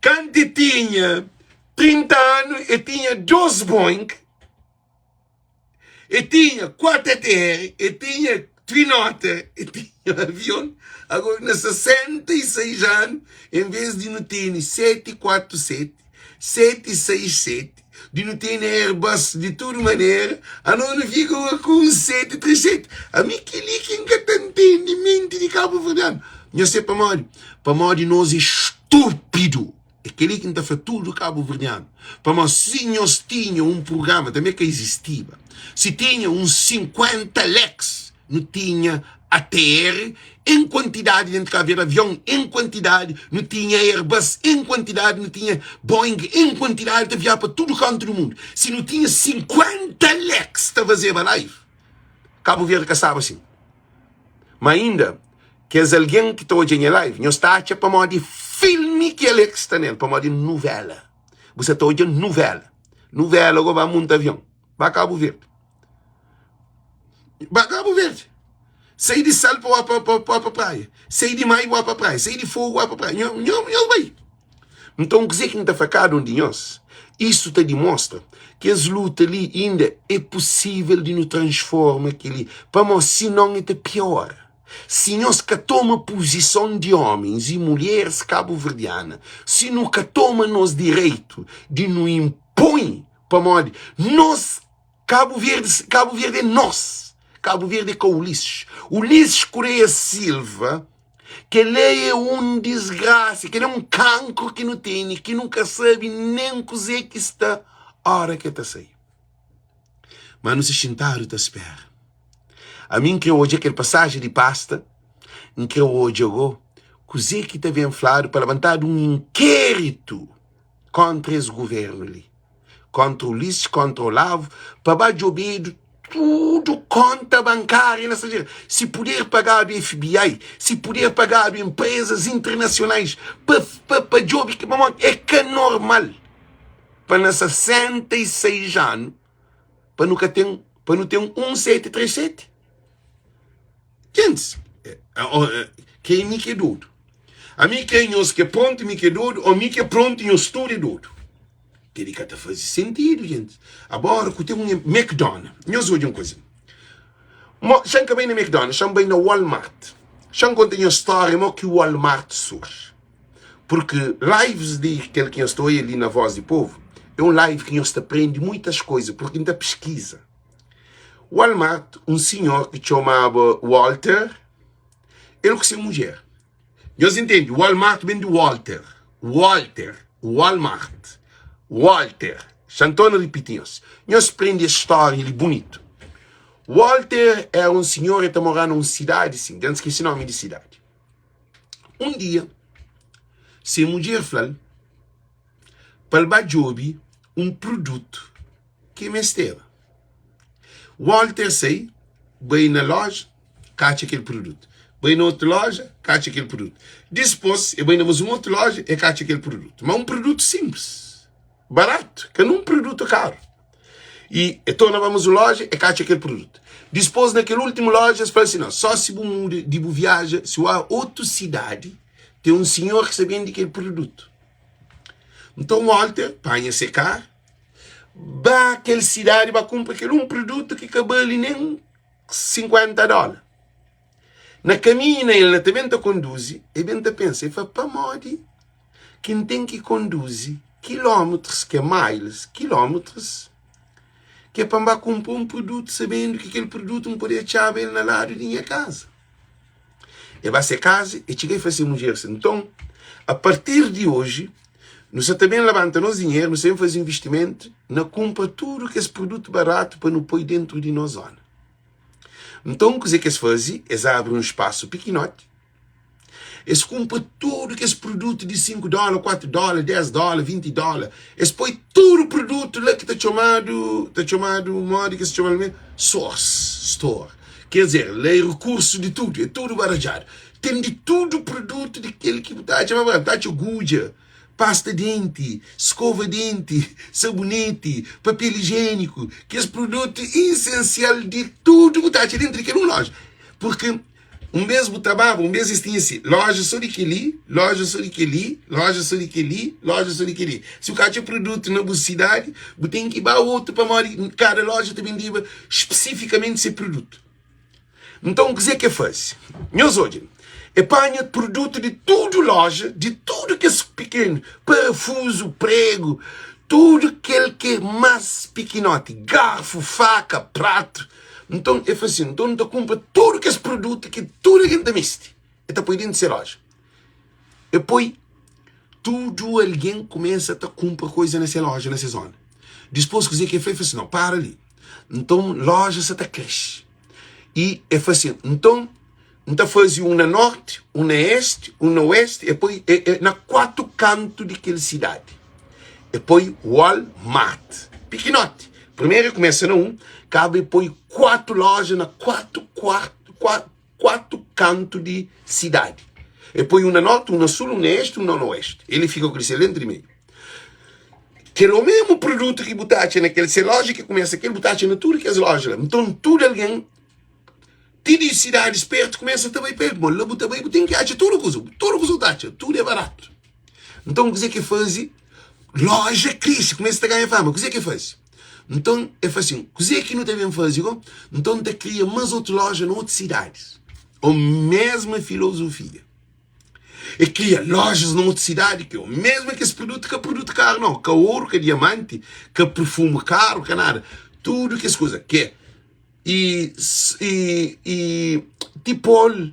Kantu e tinha 30 anu, e tinha 2 Boeing, e tinha 4 ATR, e tinha Twin Otter, e tinha avion. Agora, na 66 anu, en vez di nu tene 747, 767, di nu tene Airbus di tudu manera, anos nu fika ku un 737. Ami kel-li ki N ka ta ntende menti di kabuverdianu. Nhos sabe pamodi? Pamodi nos é stúpidu. É kel-li ki N ta fla tudu kabuverdianu. Pamodi si nhos tinha un prugrama, tanbe ka izistiba, si tinha uns 50 leks, Nu tinha ATR en kuantidadi dentu Kabu Verdi, avion en kuantidadi, nu tinha Airbus en kuantidadi, nu tinha Boeing en kuantidadi ta viaja pa tudu kantu di mundu. Si nu tinha 50 leks ta fazeba live, Kabu Verdi ka staba asin. Ma inda, kes algen ki ta odja nha live, nhos ta atxa pamodi filmi ki Alex sta nel, pamodi nuvela. Bu sa ta odja nuvela. Nuvela go ba munta avion, ba Kabu Verdi. Ba Kabu Verdi. Sai di sal pa pa pa pa pa praia. Sai di mai pa pa praia. Sai di fogo pa praia. Nho, nho, nho bai. Então, kuzê ki N ta fla kada un di nhos? Isu ta dimostra ki es luta li inda é pusível di nu transforma kel-li. Pamodi sinon e ta piora. Si nhos ka toma puzison di ómens i mulheris kabuverdiana, si nu ka toma nos direitu di nu inpoi, pamodi nos Kabu Verdi, Kabu Verdi é nos. Kabu Verdi é ka Ulisses. Ulisses Correia Silva, kel-la é un disgrasa, kel-la é un kankru ki nu tene, ki nu ka sabe nen kuzê ki sta óra ki el ta sai. Má nu sta xintadu ta spera. Ami N krê odja kel pasajen di pasta, N krê odja gó kuzê ki ta ben fladu pa labantadu un inkéritu kóntra es govérnu li. kontra Ulisses, kontra Olavo, pa ba djobedu tudu konta bankária na stranjeru. Si puder pagadu FBI, si puder pagadu enprezas internasionais pa, pa, pa djobe, pamodi é ka normal pa na 66 anu pa nu ka ten, pa nu ten un 737. Gentis, ke mi ke dodu. Ami ke nhos ke prontu, mi ke dodu, o mi ke prontu, nhos tudu é dodu. Kel-li ka ta faze sentidu, gentis. Agora ku ten un McDonald. Nhos odja un kuza. Mo, xa N ka bai na McDonald, xa N bai na Walmart. Xa N konta nhos stória mo ki Walmart surji. Purki lives di kel ki nhos ta oia li na Voz di Povu é un live ki nhos ta prende muitas kuza, purki N ta piskiza. Walmart, un sinhor ki txomaba Walter, el ku se mudjer. Nhos intende? Walmart ben di Walter. Walter. Walmart. Walter. Xa N torna ripiti nhos. Nhos prende es stória li bunitu. Walter éra un sinhor, el ta moraba na un sidadi sin, dja N skese nómi di sidadi. Un dia, se mudjer fla-l pa el ba djobe un produtu ki el mesteba. Walter sai, bai na loja, ka atxa kel produtu. Bai na otu loja, ka atxa kel produtu. Dispôs, e bai na más un otu loja, e ka atxa kel produtu. Má un produtu sinplis, baratu, ka nun produtu karu. I e torna ba más un loja, e ka atxa kel produtu. Dispôs, na kel últimu loja, es fla-l si, Nau, só si bu muda di bu viaja, si bu otu sidadi, ten un sinhor ki sta bende kel produtu. Nton, Walter panha se karu, ba kel sidadi ba kunpra kel un produtu ki ka bali nen 50 dóla. Na kaminhu na el na ta ben ta konduzi, el ben ta pensa, el fla, pamodi ki N ten ki konduzi kilómetrus, ki é miles, kilómetrus, ki é pa N ba kunpra un produtu, sabendu ki kel produtu N pode atxaba el na ladu di nha kaza. El ba se kaza, el txiga el fla se mudjer si, nton, a partir di oji, nu sa ta ben labanta nos dinheru, nu sa ben faze investimentu na kunpra tudu kes produtu baratu pa nu poi dentu di nos zona. Nton, kuzê ki es faze? Es abri un spasu pikinoti, es kunpra tudu kes produtu di 5 dóla, 4 dóla, 10 dóla, 20 dóla. Es poi tudu produtu la ki ta txomadu, ta txomadu modi ki es txoma-l mê? Source Store. Ker dizer, la é rekursu di tudu, é tudu baradjadu. Ten di tudu produtu di kel ki bu ta atxa más baratu. Bu ta atxa gudja, pasta denti, skova denti, saboneti, papel ijieniku, kes produtu isensial di tudu bu ta atxa dentru di kel un loja. Purki un bes bu ta baba, un bes es tinha si, loja so di kel-li, loja so di kel-li, loja so di kel-li, loja so di kel-li. Si bu ka atxa produtu na bu sidadi, bu ten ki ba otu pamodi kada loja ta bendeba spesifikamenti se produtu. Nton, kuzê ki el faze? Nhos odja, el panha produtu di tudu lója, di tudu kes pikenu, parafuzu, pregu, tudu kel ki é más pikinoti, garfu, faka, pratu. Nton, el fla sin, Nton, N ta kunpra tudu kes produtu ki tudu algen ta meste. El ta poi déntu se lója. El poi tudu algen kumesa ta kunpra kuza na se lója, na se zóna. Dipôs, kuzê ki el fla? El fla sin, Nau, para li. Nton, lója sa ta kresce. I el fla sin, Nton, N ta faze un na nórti, un na ésti, un na oésti. El poi e, e, na kuatu kantu di kel sidadi. El poi Walmart. Pikinoti. Primeru el kumesa na un, kaba el poi kuatu lója na kuatu kuartu, kuatu, kuatu kantu di sidadi. El poi un na nórti, un na sul, un na ésti, un na oésti. El fika ku di sel dentru di meiu. Kel omesmu produtu ki bu ta atxa na kel se loja ki kumesa kel, bu ta atxa na tudu kes loja la. Nton, tudu algen, ti di sidadis pertu, kumesa ta bai pa el. Pamodi la bu ta bai, bu ten ki atxa tudu kuza. Tudu kuza bu ta atxa, tudu é baratu. Nton, kuzê ki el faze? Loja krese, kumesa ta ganha fama. Kuzê ki el faze? Nton, el fla sin, Kuzê ki nu ta ben faze go? Nton, nu ta kria más otu loja na otus sidadis. Omesma filozofia. E kria lojas na otu sidadi ki o mesmu kes produtu ka produtu karu nau, ka oru, ka diamanti, ka perfumu karu, ka nada. Tudu kes kuza ke i i i tipol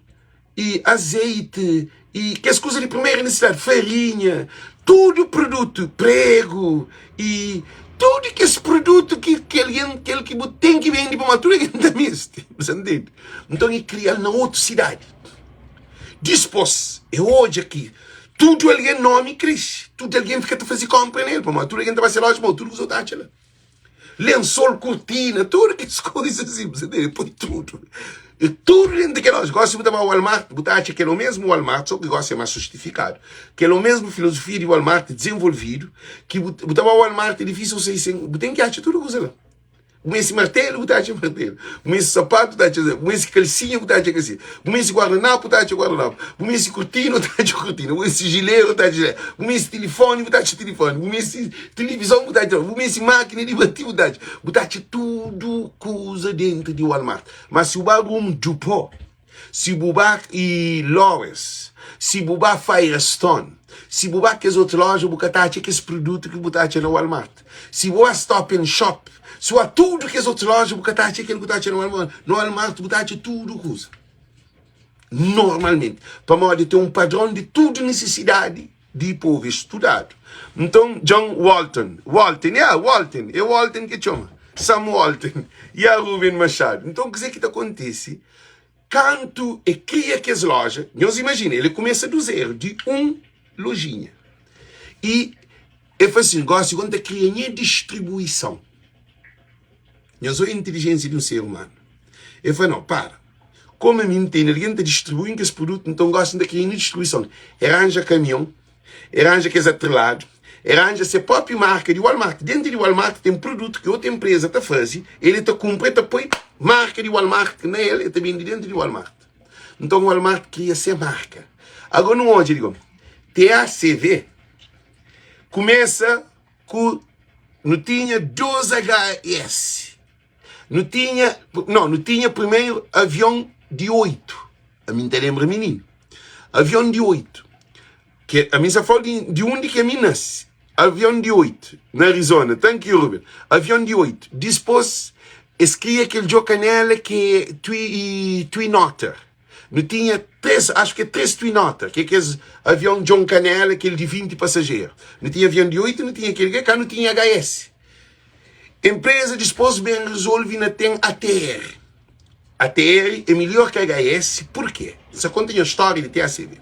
i azeiti i kes kuza di primeira nisisidadi, farinha, tudu produtu, pregu i tudu kes produtu ki ki algen kel ki bu ten ki bende pamodi tudu algen ta meste, bu sa ntende? Nton e kria-l na otu sidadi. Dispôs, e odja ki tudu algen nómi kresce, tudu algen fika ta faze kónpra na el, pamodi tudu algen ta ba se lója, pamodi tudu kuza ta atxa la. Lensol, kurtina, tudu kes kuza asi, bu sa ntende? Poi tudu, e tudu dentu di kel lója. Gósi bu ta ba Walmart, bu ta atxa kel omésmu Walmart, sô ki gósi é más sostifikadu, kel omésmu filozofia di Walmart dizenvolvidu, ki bu ta ba Walmart é difísil sai sen, bu ten ki atxa tudu kuza la. Bu meste martelu, bu ta atxa martelu. Bu meste sapatu, bu ta atxa sapatu. Bu meste kalsinha, bu ta atxa kalsinha. Bu meste guardanapu, bu ta atxa guardanapu. Bu meste kurtina, bu ta atxa kurtina. Bu meste jilera, bu ta atxa jilera. Bu meste tilifoni, bu ta atxa tilifoni. Bu meste tilivizon, bu ta atxa. Bu meste makina di bati, bu ta atxa. Bu ta atxa tudu kuza dentu di Walmart. Ma si bu ba Home Depot, Si bu ba i Lawrence, si bu ba Firestone, si bu ba kes otu loja bu ka ta atxa kes produtu ki bu ta atxa na Walmart. Si bu ba Stop and Shop, si bu ba tudu kes otu loja bu ka ta atxa kel ku ta atxa na Walmart. Na Walmart bu ta atxa tudu kuza. Normalmenti, pamodi ten un padron di tudu nisisidadi di povu é studadu. Nton, John Walton, Walton, ya, Walton, é Walton ki txoma, Sam Walton, ya, Ruben Machado. Nton, kuzê ki ta kontise kantu e kria kes loja? Nhos imajina, el kumesa du zeru, di un lojinha. I el fla sin, gósi, N ta kria nha distribuison. Nhos odja intelijensia di un ser umanu. El fla, Nau, para. Komu ami N tene algen ta distribui-m kes produtu, nton gósi N ta kria nha distribuison. El ranja kamion, el ranja kes atreladu, el ranja se própi marka di Walmart. Déntu di Walmart ten produtu ki otu enpreza ta faze, el ta kunpra, el ta poi marka di Walmart na el, el ta bende déntu di Walmart. Nton Walmart kria se marka. Agora nu odja di gomi, TACV kumesa ku nu tinha 2 HS. Nu tinha, não, nu tinha primeiro avião de 8. A mim ta lembra menino. Avião de 8. Que a mim só falo de, de onde que a mim nasce. Avião de 8, na Arizona. Thank you, Ruben. Avião de 8. Depois, eles cria aquele Joe Canela que é Twin, Twin Otter. Nu tinha 3, acho que é 3 Twin Otter, que é aqueles avião John Canela, aquele de 20 passageiros. Nu tinha avião de 8, nu tinha aquele que cá, nu tinha HS. Empresa dispos ben resolve na ten ATR. ATR é melhor que HS, porquê? Sa konta nha história di TACV.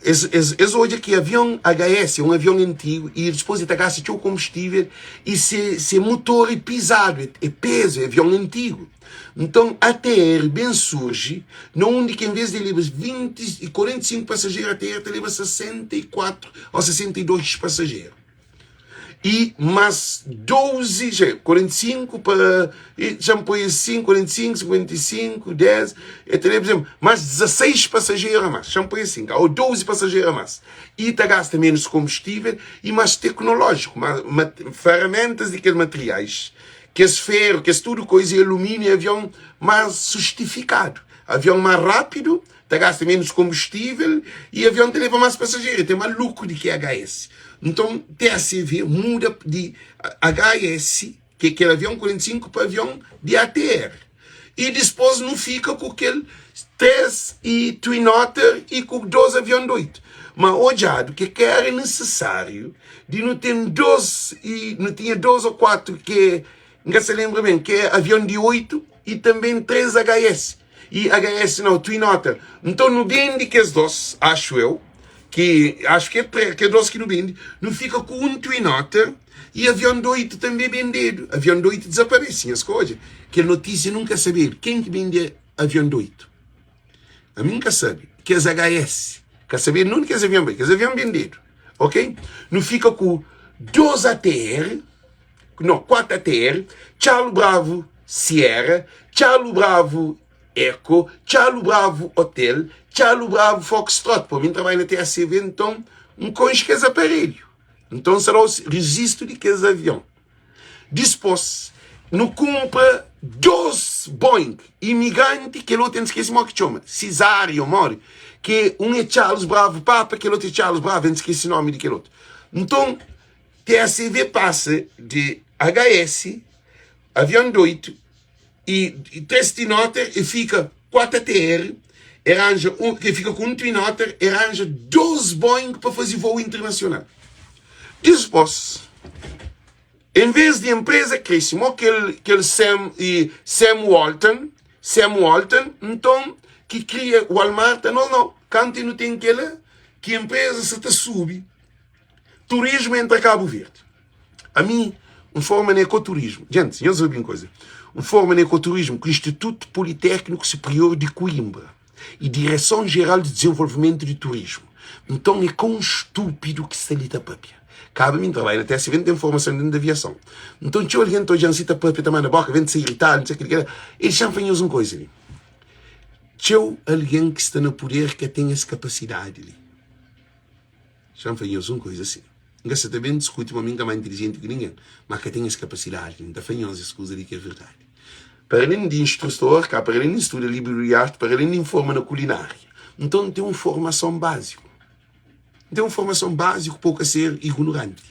Es, es, es odja ki avion HS é un avion antigu i dispos el ta gasta txeu konbustível i se, se motor é pizadu, é, é pezu, é avion antigu. Nton ATR ben surji na undi ki en vez di leba 20 i 45 pasajeru, ATR ta leba 64 ô 62 pasajeru. i más 12, já, 45 pa, i, já me põe assim, 45, 55, 10, eu teria, por exemplo, mais 16 passageiros a mais, já me põe assim, ou 12 passageiros a mais. E ta gasta menos combustível e mais tecnológico, mais, ma, ferramentas de aqueles materiais, que es ferro, que es tudo coisa, e alumínio, avião mais justificado. Avião mais rápido, ta gasta menos combustível e avião ta leva mais passageiro, tem mais lucro de que HS. Nton, TACV muda di HS, ki é kel avion 45, pa avion di ATR. I dispôs nu fika ku kel 3 i Twin Otter i ku 2 avion di 8. Ma odjadu ki ka éra nisisáriu di nu ten 2 i nu tinha 2 ô 4 ki é, N ka sta lenbra ben, ki é avion di 8 i tanbê 3 HS. I HS nau, Twin Otter. Nton nu bende kes 2, axu eu. Ki acho ki é ke dos ki nu bende, nu fika ku un Twin Otter i avion di 8 tanbe bendedu. Avion di 8 dizaparese, nhas ka odja? Kel notisia nunka sabedu. Ken ki bende avion di 8? Ami N ka sabe. Kes HS ka sabedu nunde kes avion bai. Kes avion bendedu. Ok? Nu fika ku 2 ATR, no, 4 ATR, Txalu Bravu Sierra, Txalu Bravu Eco, Txalu Bravo Hotel, Txalu Bravo Foxtrot. Pô, mi N trabadja na TACV, nton N konxe kes aparelhu. Nton, N sta da-u rejistu di kes avion. Dispôs, nu kunpra dôs Boeing Imigranti, kel otu N skese modi ki txoma, Cesário modi, ki un é Charles Bravo Papa, kel otu é Charles Bravo, N skese nómi di kel otu. Nton, TACV pasa di HS, avion di oitu, i 3 Twin Otter e fika 4 ATR, e ranja un, e fika ku un Twin Otter, e ranja 2 Boeing pa faze voo internasional. Dispos, en vez di empresa krese mo kel kel Sam e Sam Walton, Sam Walton, nton ki kria Walmart, anos nau, kantu nu ten kela ki empresa sa ta subi, turismu entra Kabu Verdi. Ami N forma na ekoturismu. Djenti, nhos obi un kuza. N forma na ekoturismu ku Institutu Politékniku Superior di Coimbra i Direson Jeral di Dizenvolvimentu di Turismu. Nton, é ka un stúpidu ki sta li ta pâpia. Kaba mi N trabadja na TSV, N ten formason déntu di aviason. Nton, txeu algen ta odja-m si ta pâpia, ta manda bóka, ben ta ser iritadu, n sei kel-li, kel-la. E dexa-m fla nhos un kuza li. Txeu algen ki sta na puder ka ten es kapasidadi li. Xa N fla nhos un kuza si, N ka sa ta ben diskuti ma mi N ka más intilijenti ki ningen, má ka ten es kapasidadi li. N ta fla nhos es kuza li ki é verdadi. Para alén di instrutor, ka para alén di studa libru di arti, para alén di N forma na kulinária, nton N ten un formason báziku. N ten un formason báziku pa bu ka ser ignoranti,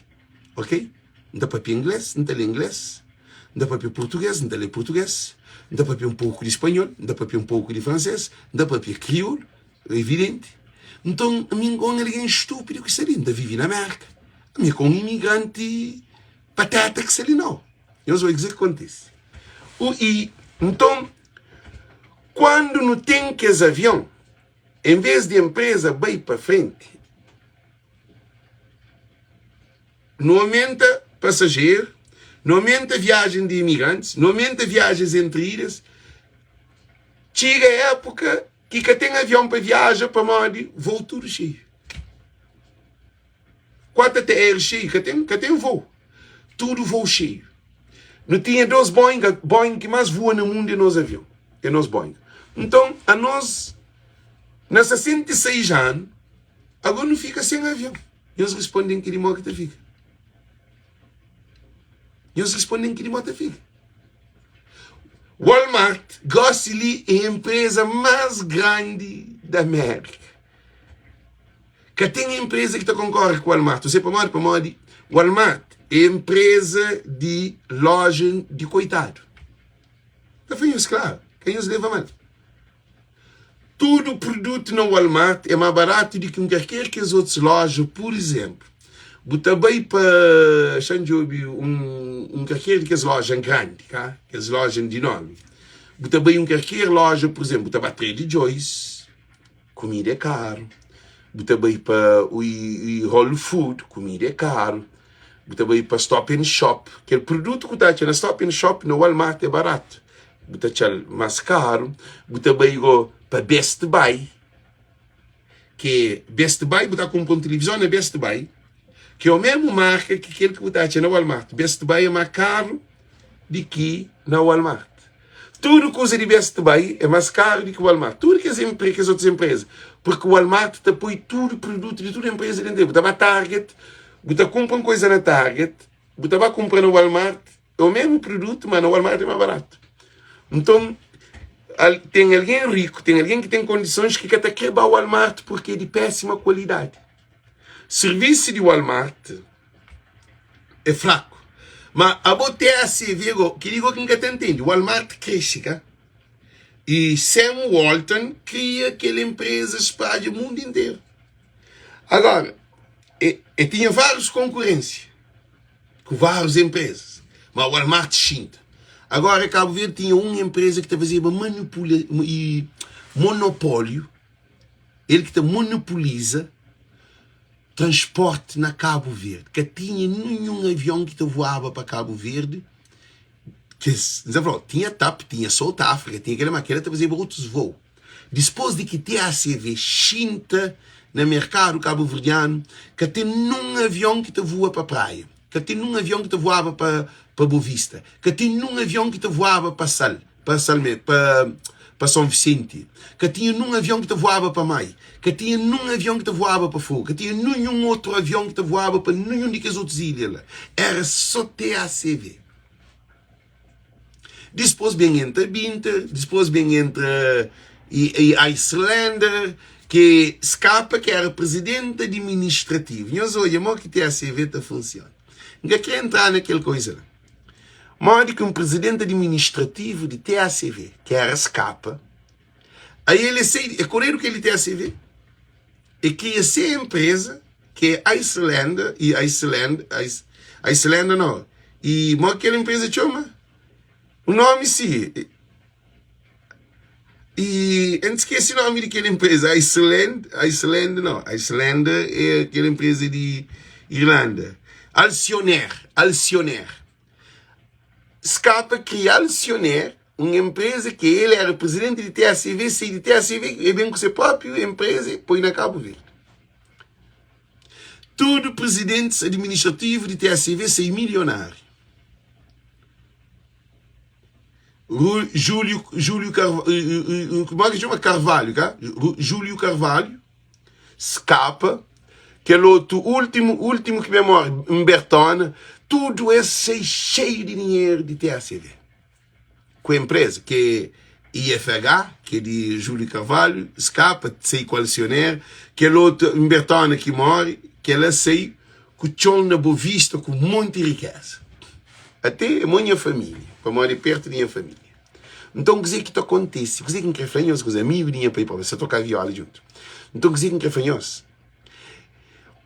ok? N ta papia inglês, N ta lé inglês, N ta papia purtugês, N ta lé purtugês, N ta papia un poku di spanhol, N ta papia un poku di fransês, N ta papia kriolu, Evidenti. Nton, ami N ka un algen stúpidu ki sta li. N ta vive na Mérka. Ami é ka un imigranti patéta ki sta li, nau. Nhos odja kuzê ki kontise. U i, nton, kandu nu ten kes avion, envês di enpreza bai pa frenti, Nu omenta pasajeru, Nu omenta viajen di imigrantis, nu omenta viajens entri ilhas. Txiga épuka ki ka ten avion pa viaja pamodi vou tudu xeiu. 4 ATR xeiu, ka ten, ka ten vou. Tudu vou xeiu. Nu tinha dos Boeing, Boeing ki más voa na mundu é nos avion, é nos Boeing. Nton, anos, na 66 anu, agora nu fika sen avion. Nhos responde-m ki di mó ki ta fika. Nhos responde-m ki di mó ta fika. Walmart, gósi li, é enpreza más grandi da Amérika. Ka ten enpreza ki ta konkorre ku Walmart. Você pamodi? Pamodi Walmart é enpreza di loja di koitadu. Ta fla nhos klaru, ka nhos leva mal. Tudu produtu na Walmart é ma baratu di ki un kalker kes otus loja. Pur izenplu, bu ta bai pa xa-m djobe un, un kalker di kes loja grandi, ka? Kes loja di nomi. Bu ta bai un kalker loja, pur izenplu, bu ta ba Trader Joe's, kumida é karu. Bu ta bai pa Whole Food, kumida é karu. Bu ta bai pa Stop and Shop, kel produtu ku ta atxa na Stop and Shop na Walmart é baratu. Bu ta atxal mas karu. Bu ta bai go pa Best Buy, ke Best Buy bu ta kunpra un tilivizon na Best Buy, ke é o mesmu marka ki kel ki bu ta atxa na Walmart. Best Buy é ma karu di ki na Walmart. Tudu kuza di Best Buy é mas karu di ki Walmart. Tudu kes enpre kes otus enpreza. Purki Walmart ta poi tudu produtu di tudu enpreza dentu el. Bu ta ba Target, bu ta kunpra un kuza na Target, bu ta ba kunpra na Walmart, É o mesmu produtu, ma na Walmart é más baratu. Nton, al, ten algen riku, ten algen ki ten kondisons ki ka ta kre ba Walmart porque é di pésima kualidadi. Sirvisu di Walmart é fraku. Ma abo TACV go, kel-li go ki N ka ta ntende. Walmart kresce, ka? E Sam Walton kria kel enpresa spadja mundu interu. Agora, e, e tinha várius konkurensia. ku várius enprezas, ma Walmart xinta. Agora Cabo Verde tinha un enpreza ki ta fazeba manipula e monopólio, el ki ta monopoliza transporte na Cabo Verde. Ka tinha ninhun avion ki ta voaba pa Cabo Verde. Kes, N ta fla-u, tinha TAP, tinha South Africa, tinha kel-la, ma kel-la ta fazeba otus voo. Dispôs di ki TACV xinta na merkadu kabuverdianu, ka ten nun avion ki ta vua pa Praia, ka ten nun avion ki ta vuaba pa pa Bovista, ka ten nun avion ki ta vuaba pa Sal, pa Sal mé, pa pa Son Visenti, ka tinha nun avion ki ta vuaba pa Mai, ka tinha nun avion ki ta vuaba pa Fogu, ka tinha ninhun otru avion ki ta vuaba pa ninhun di kes otus ilha la. Éra sô TACV. Dispôs ben entra Binta, dispôs ben entra Icelander, ki skapa ki éra prizidenti adiministrativu. Nhos odja modi ki TACV ta funsiona. N ka krê entra na kel koiza la. Modi ki un prizidenti adiministrativu di TACV, ki éra skapa, Aí el sai, é koredu kel di TACV, e kria se empresa ki é Icelander e Iceland, Icelander não, e mo kel empresa txoma? O nome si, e N skese nome di kel empresa, Iceland, Iceland não, Icelander é kel empresa di Irlanda, Alcionair, Alcionair. Skapa kria Alcionair, un enpreza ki el éra prizidenti di TACV, sai di TACV, el ben ku se própi enpreza e poi na Kabu Verdi. Tudu prizidentis administrativu di TACV sai milionáriu. Júlio, Júlio Carvalho, como é que chama? Carvalho, cá? Júlio Carvalho skapa, kel otu últimu, últimu ki ben móre, Bertona, tudu es sai xeiu di dinheru di TACV. Ku enpreza ki é IFH, ki é di Júlio Carvalho, skapa, sai ku Alcioneira, kel otu, Bertona ki móre, kel-la sai ku txon na Bovista ku monti rikeza. Até é mo nha família, pamodi é pertu di nha família. Nton kuzê ki ta kontise? Kuzê ki N krê fla nhos? Kuzê amigu di nha pai pa sa toka viola djuntu. Nton kuzê ki N krê fla nhos?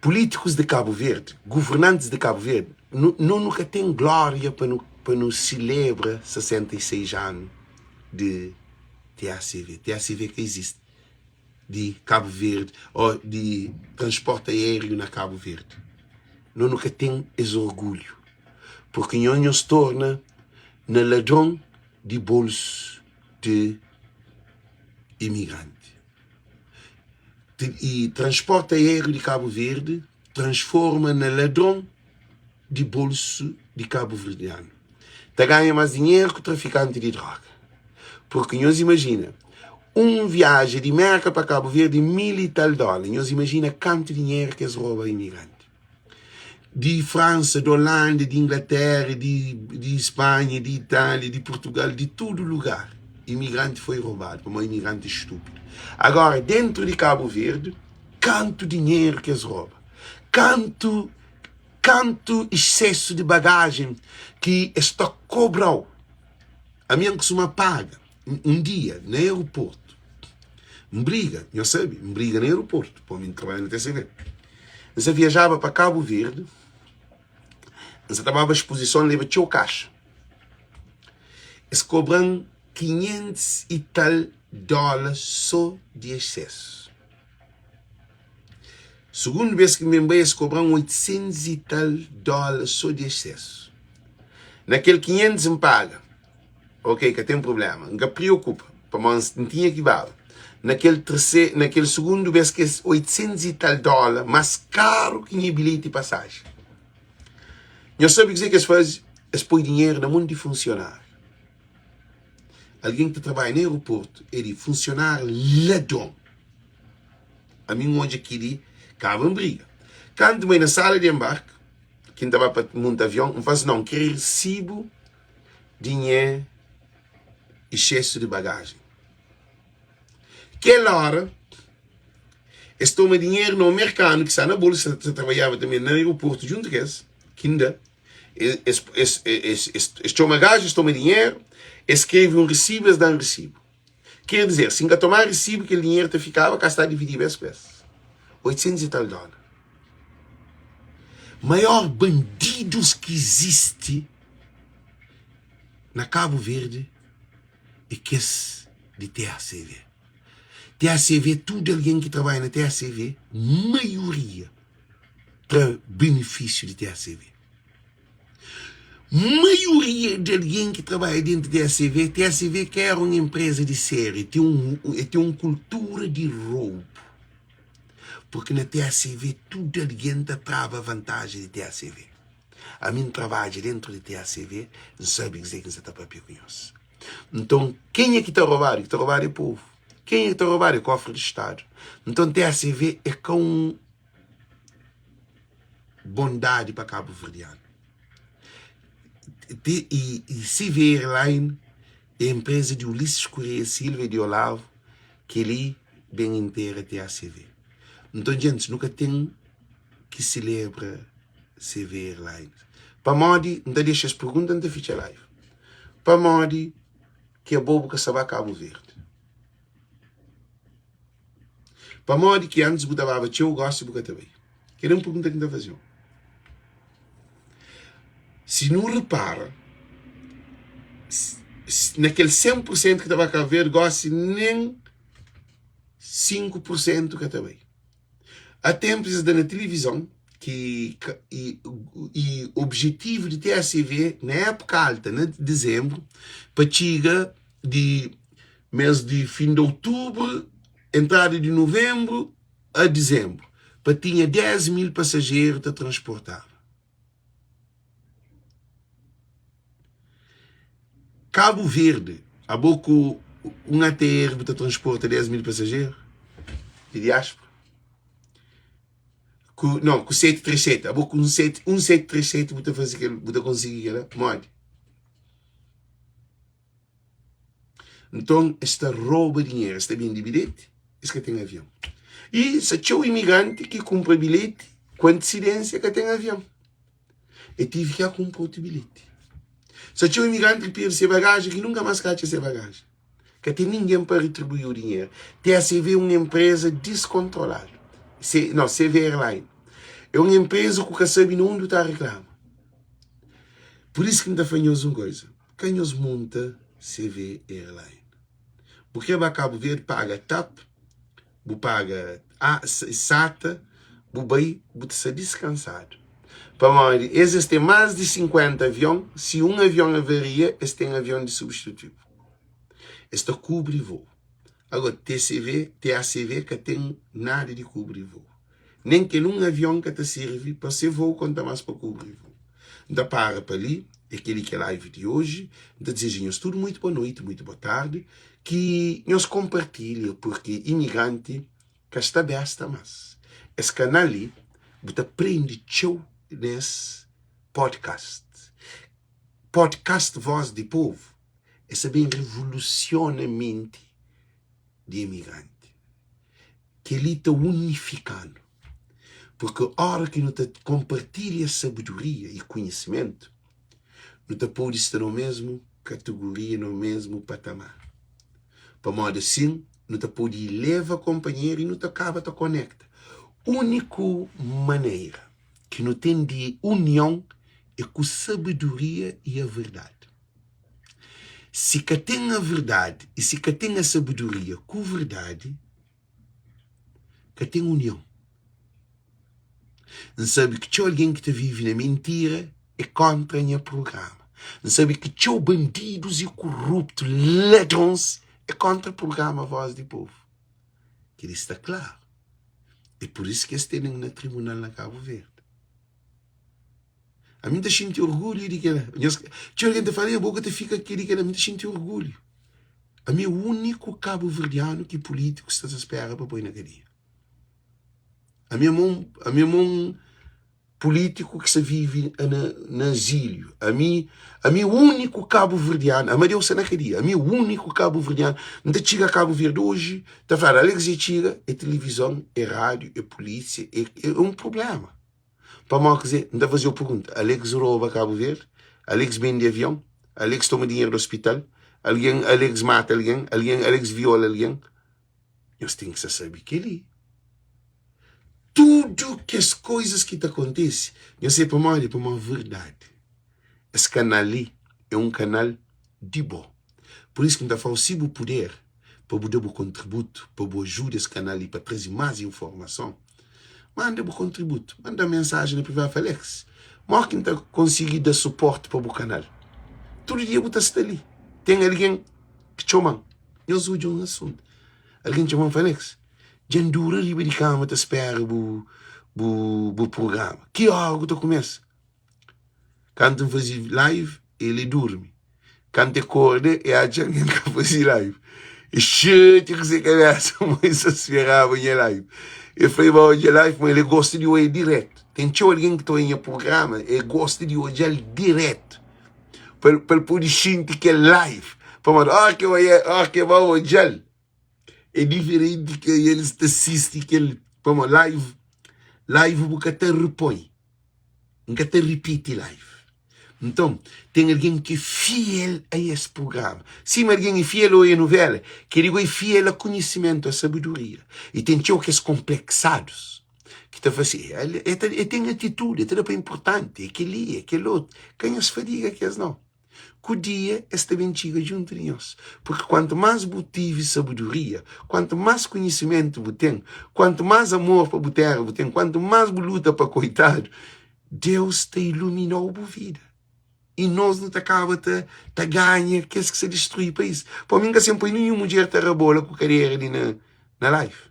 Pulítikus di Kabu Verdi, guvernantis di Kabu Verdi, nu nu ka ten glória pa nu pa nu silebra 66 anu di TACV. TACV ka izisti di Kabu Verdi ô di transporti aériu na Kabu Verdi. No nu ka ten es orgulhu. Purki nho nhos torna na ladron di bolsu di imigranti. I transporti aériu di Kabu Verdi transforma na ladron di bolsu di kabuverdianu. Ta ganha más dinheru ku trafikanti di droga. Purki nhos imajina, un viaja di Merka pa Kabu Verdi é mil i tal dóla. Nhos imajina kantu dinheru ki es roba imigranti. Di Fransa, di Olanda, di Inglatéra, di di Spanha, di Itália, di Purtugal, di tudu lugar, imigranti foi robadu, pamodi imigranti é stúpidu. Agora, dentu di Kabu Verdi, kantu dinheru ki es roba, kantu kantu exsesu di bagajen ki es ta kobra-u. Ami N kustuma paga un dia na aeroportu, N briga, nhos sabe, N briga na aeroportu, pamodi N trabadja na TCV. N sa viajaba pa Kabu Verdi, N sa ta baba spozison, N leba txeu kaxa. Es kobra-m 500 i tal dóla sô di exsesu. Sugundu bês ki N ben bai, es kobra-m 800 i tal dóla sô di exsesu. Na kel 500 N paga. Ok, ka ten prubléma. N ka preokupa, pamodi N tinha ki baba. Na kel terse, na kel sugundu bês, kes 800 i tal dóla más karu ki nha bilheti di pasajen. Nhos sabe kuzê ki es faze? Es poi dinheru na mon di funsionáriu. Algen ki ta trabadja na aeroportu é di funsionáriu ladron. Ami N odja kel-li kaba N briga. Kantu N bai na sala di enbarku, ki N ta ba pa munta avion, N fla-s, Nau, N kre risibu di nha exsesu di bagajen. Kel óra, es toma dinheru na un merkanu ki sta na bolsa, ta trabadjaba tanbe na aeroportu djuntu ku es, ki N da. Es, es, es, es, es txoma gaju, es toma dinheru, es skrebe un risibu, es da-m risibu. Ker dizer, si N ka tomaba risibu, kel dinheru ta fikaba ka sta dividiba es ku es. 800 i tal dóla. Maior bandidus ki izisti na Kabu Verdi é kes di TACV. TACV, tudu algen ki trabadja na TACV, maioria tra benefísiu di TACV. Maioria di algen ki trabadja dentu di TACV, TACV ka era un enpreza di sériu, ten un, e ten un kultura di roubu. Purki na TACV tudu algen ta traba vantaji di TACV. Ami N trabadja dentu di TACV, N sabe kuzê ki N sa ta papia ku nhos. Nton, kenha ki ta robadu? Ki ta robadu é povu. Kenha ki ta robadu é kofri di Stadu. Nton, TACV é ka un bondadi pa kabuverdianu. I, i CV Airline é enpreza di Ulisses Correia Silva e di Olavo, kel-li ben intera TACV. Nton, djentis, nu ka ten ki selebra CV Airlines. Pamodi, N ta dexa es pergunta, N ta fitxa live. Pamodi ki abo bu ka sta ba Kabu Verdi? Pamodi ki antis bu ta baba txeu, gosi bu ka ta bai? Kel é un pergunta ki N ta faze-u. Si nu repara, na kel 100 pur sentu ki ta ba Kabu Verdi, gosi nen 5 pur sentu ka ta bai. A tenpus es da na tilivizon ki i objetivu di TACV na épuka alta na dizenbru pa txiga di mes di fin di outubru entrada di nuvenbru a dizenbru pa tinha 10 mil pasajeru ta transportaba. Kabu Verdi, abo ku un ATR bu ta transporta 10 mil pasajeru di diáspora? Ku, não, ku 737, abo ku un 7, un 737 bu ta faze kel, bu ta konsigi kel-la? Modi? Nton, es ta roba dinheru, es ta bende bilheti, es ka ten avion. I sa txeu imigranti ki kunpra bilheti ku antisidénsia ka ten avion. E tive ki kunpra otu bilheti. Sa txeu imigranti ki perde se bagajen ki nunka más ka atxa se bagajen. Ka ten ningen pa retribui-u dinheru. TACV é un enpreza diskontroladu. C, não, CV Airline. É un enpreza ku ka sabe na undi ta reklama. Pur isu ki N ta fla nhos un koza. Ka nhos munta CV Airline. Bu kre ba Kabu Verdi, paga tap, bu paga SATA, bu bai, bu ta sta diskansadu. Pamodi es es ten más di 50 avion, si un avion avaria es ten avion di substitutivu. Es ta kubri voo. Agora TCV, TACV ka ten nada di kubri voo. Nen kel un avion ka ta sirvi pa se voo konta más pa kubri voo. N ta para pa li, é kel-li ki é live di oji. N ta dizeja nhos tudu muitu boa noiti, muitu boa tardi. Ki nhos konpartilha purki imigranti ka sta besta más. Es kanal li bu ta prende txeu nes podcast. Podcast Voz di Povu e sa ben revolusiona menti di imigranti. Kel-li ta unifika-nu, purki óra ki nu ta konpartilha sabedoria i konhisimentu, nu ta pode sta na mésmu kategoria, na mésmu patamar. Pamodi asin nu ta pode ileva konpanheru i nu ta kaba ta konekta. Úniku manera ki nu ten di union é ku sabedoria i a verdadi. Si ka ten a verdadi i si ka ten a sabedoria ku verdadi, ka ten union. N sabe ki txeu algen ki ta vive na mintira é kóntra nha prugrama. N sabe ki txeu bandidus i koruptu, ladrons, é kóntra prugrama Voz di Povu. Kel-li sta klaru. É pur isu ki es tene-m na tribunal na Kabu Verdi. Ami N ta xinti orgulhu di kel-la. Nhos, txeu algen ta fala, bo ka ta fika di kel-la. Mi N ta xinti orgulhu. Ami é úniku kabuverdianu ki pulítikus sta ta spera pa poi na kadia. Ami é mon, ami é mon pulítiku ki sta vive na, na azíliu. Ami, ami é úniku kabuverdianu, Amadeu sta na kadia. Ami é úniku kabuverdianu. N ta txiga Kabu Verdi oji, ta fladu, Alex dja txiga, é tilivizon, é rádiu, é pulísia, é, é un prubléma. Pamodi kuzê? N ta faze-u pergunta, Alex roba Kabu Verdi? Alex bende avion? Alex toma dinheru di ospital? Algen, Alex mata algen? Algen, Alex viola algen? Nhos ten ki sa sabe kel-li. Tudu kes koizas ki ta kontise, nhos sabe pamodi? Pamodi verdadi. Es kanal li é un kanal di bo. Pur isu ki N ta fla-u, si bu puder, pa bu da bu kontributu, pa bu ajuda es kanal li pa traze más informason, manda bu kontributu, manda mensajen na privadu, fla, Alex, modi ki N ta konsigi da suporti pa bu kanal? Tudu dia bu ta sta li, ten algen ki txoma-m, nhos odja un asuntu, algen txoma-m, fla, Alex, dja N dura riba di kama ta spera bu bu bu prugrama, ki óra ku ta kumesa? Kantu N faze live, el e durmi. Kantu e korda, e atxa ki N ka faze live. E xatia ku se kabesa ma e sa speraba nha live. E fla e ba odja live, ma el e gosta di odja diretu. Ten txeu algen ki ta odja nha prugrama, e gosta di odja-l diretu, pa el pa el pode xinti kel live. Pamodi óra ki e odja, óra ki e ba odja-l, é diferenti ki el sta sisti kel. Pamodi live, live bu ka ta repoi. N ka ta ripiti live. Nton, ten algen ki é fiel a es prugrama. Sima algen é fiel a oia novela, kel-li go é fiel a konhisimentu, a sabedoria. I ten txeu kes konpleksadus ki ta fla si, el el ten atitudi, el ta da pa inportanti, é kel-li, é kel otu. Ka nhos fadiga kes nau. Ku dia es ta ben txiga djuntu di nhos. Purki kuantu más bu tive sabedoria, kuantu más konhisimentu bu ten, kuantu más amor pa bu téra bu ten, kuantu más bu luta pa koitadu, Deus ta ilumina-u bu vida. I nos nu ta kaba ta ta ganha kes ki sta distrui país. Pô, mi N ka sen poi ninhun mudjer ta rabola ku kadera li na na live.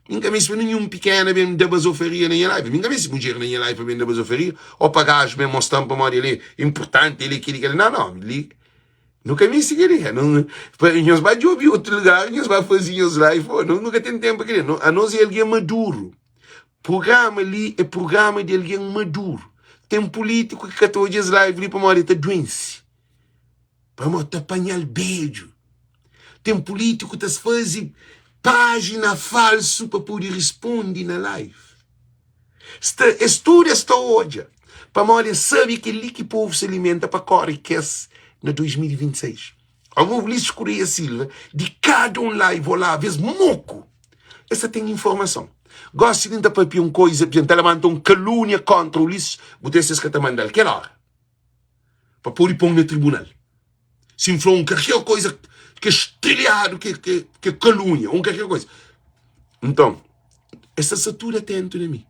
Mi N ka meste pa ninhun pikena ben da bazofaria na nha live. Mi N ka meste mudjer na nha live pa ben da bazofaria ô pa gaju ben mostra-m pamodi el é inportanti, el é kel-li, kel-li. Nau, nau, li nu ka meste kel-li. Nu, pa nhos ba djobe otu lugar, nhos ba faze nhos live. Ô, nu ka ten ténpu pa kel-li. Nu, anos é algen maduru. Prugrama li é prugrama di algen maduru. Ten pulítiku ki ka ta odja es live li pamodi el ta duense. Pamodi ta panha-l bedju. Ten pulítiku ta faze pájina falsu pa pode risponde na live. Sta, es tudu es ta odja, pamodi es sabe kel-li ki povu sa alimenta pa kóre kes na 2026. Algo Ulisses Correia Silva, di kada un live olava es moku, es ta ten informason. Gosi li N ta papia un koiza, N ta labanta un kalúnia kontra Ulisses, bu ta es ka ta manda-l kel óra. pa pode pon na tribunal. Si N fla un kalker koiza ki é strilhadu, ki é kalúnia, un kalker koiza. Nton, es ta sta tudu atentu na mi.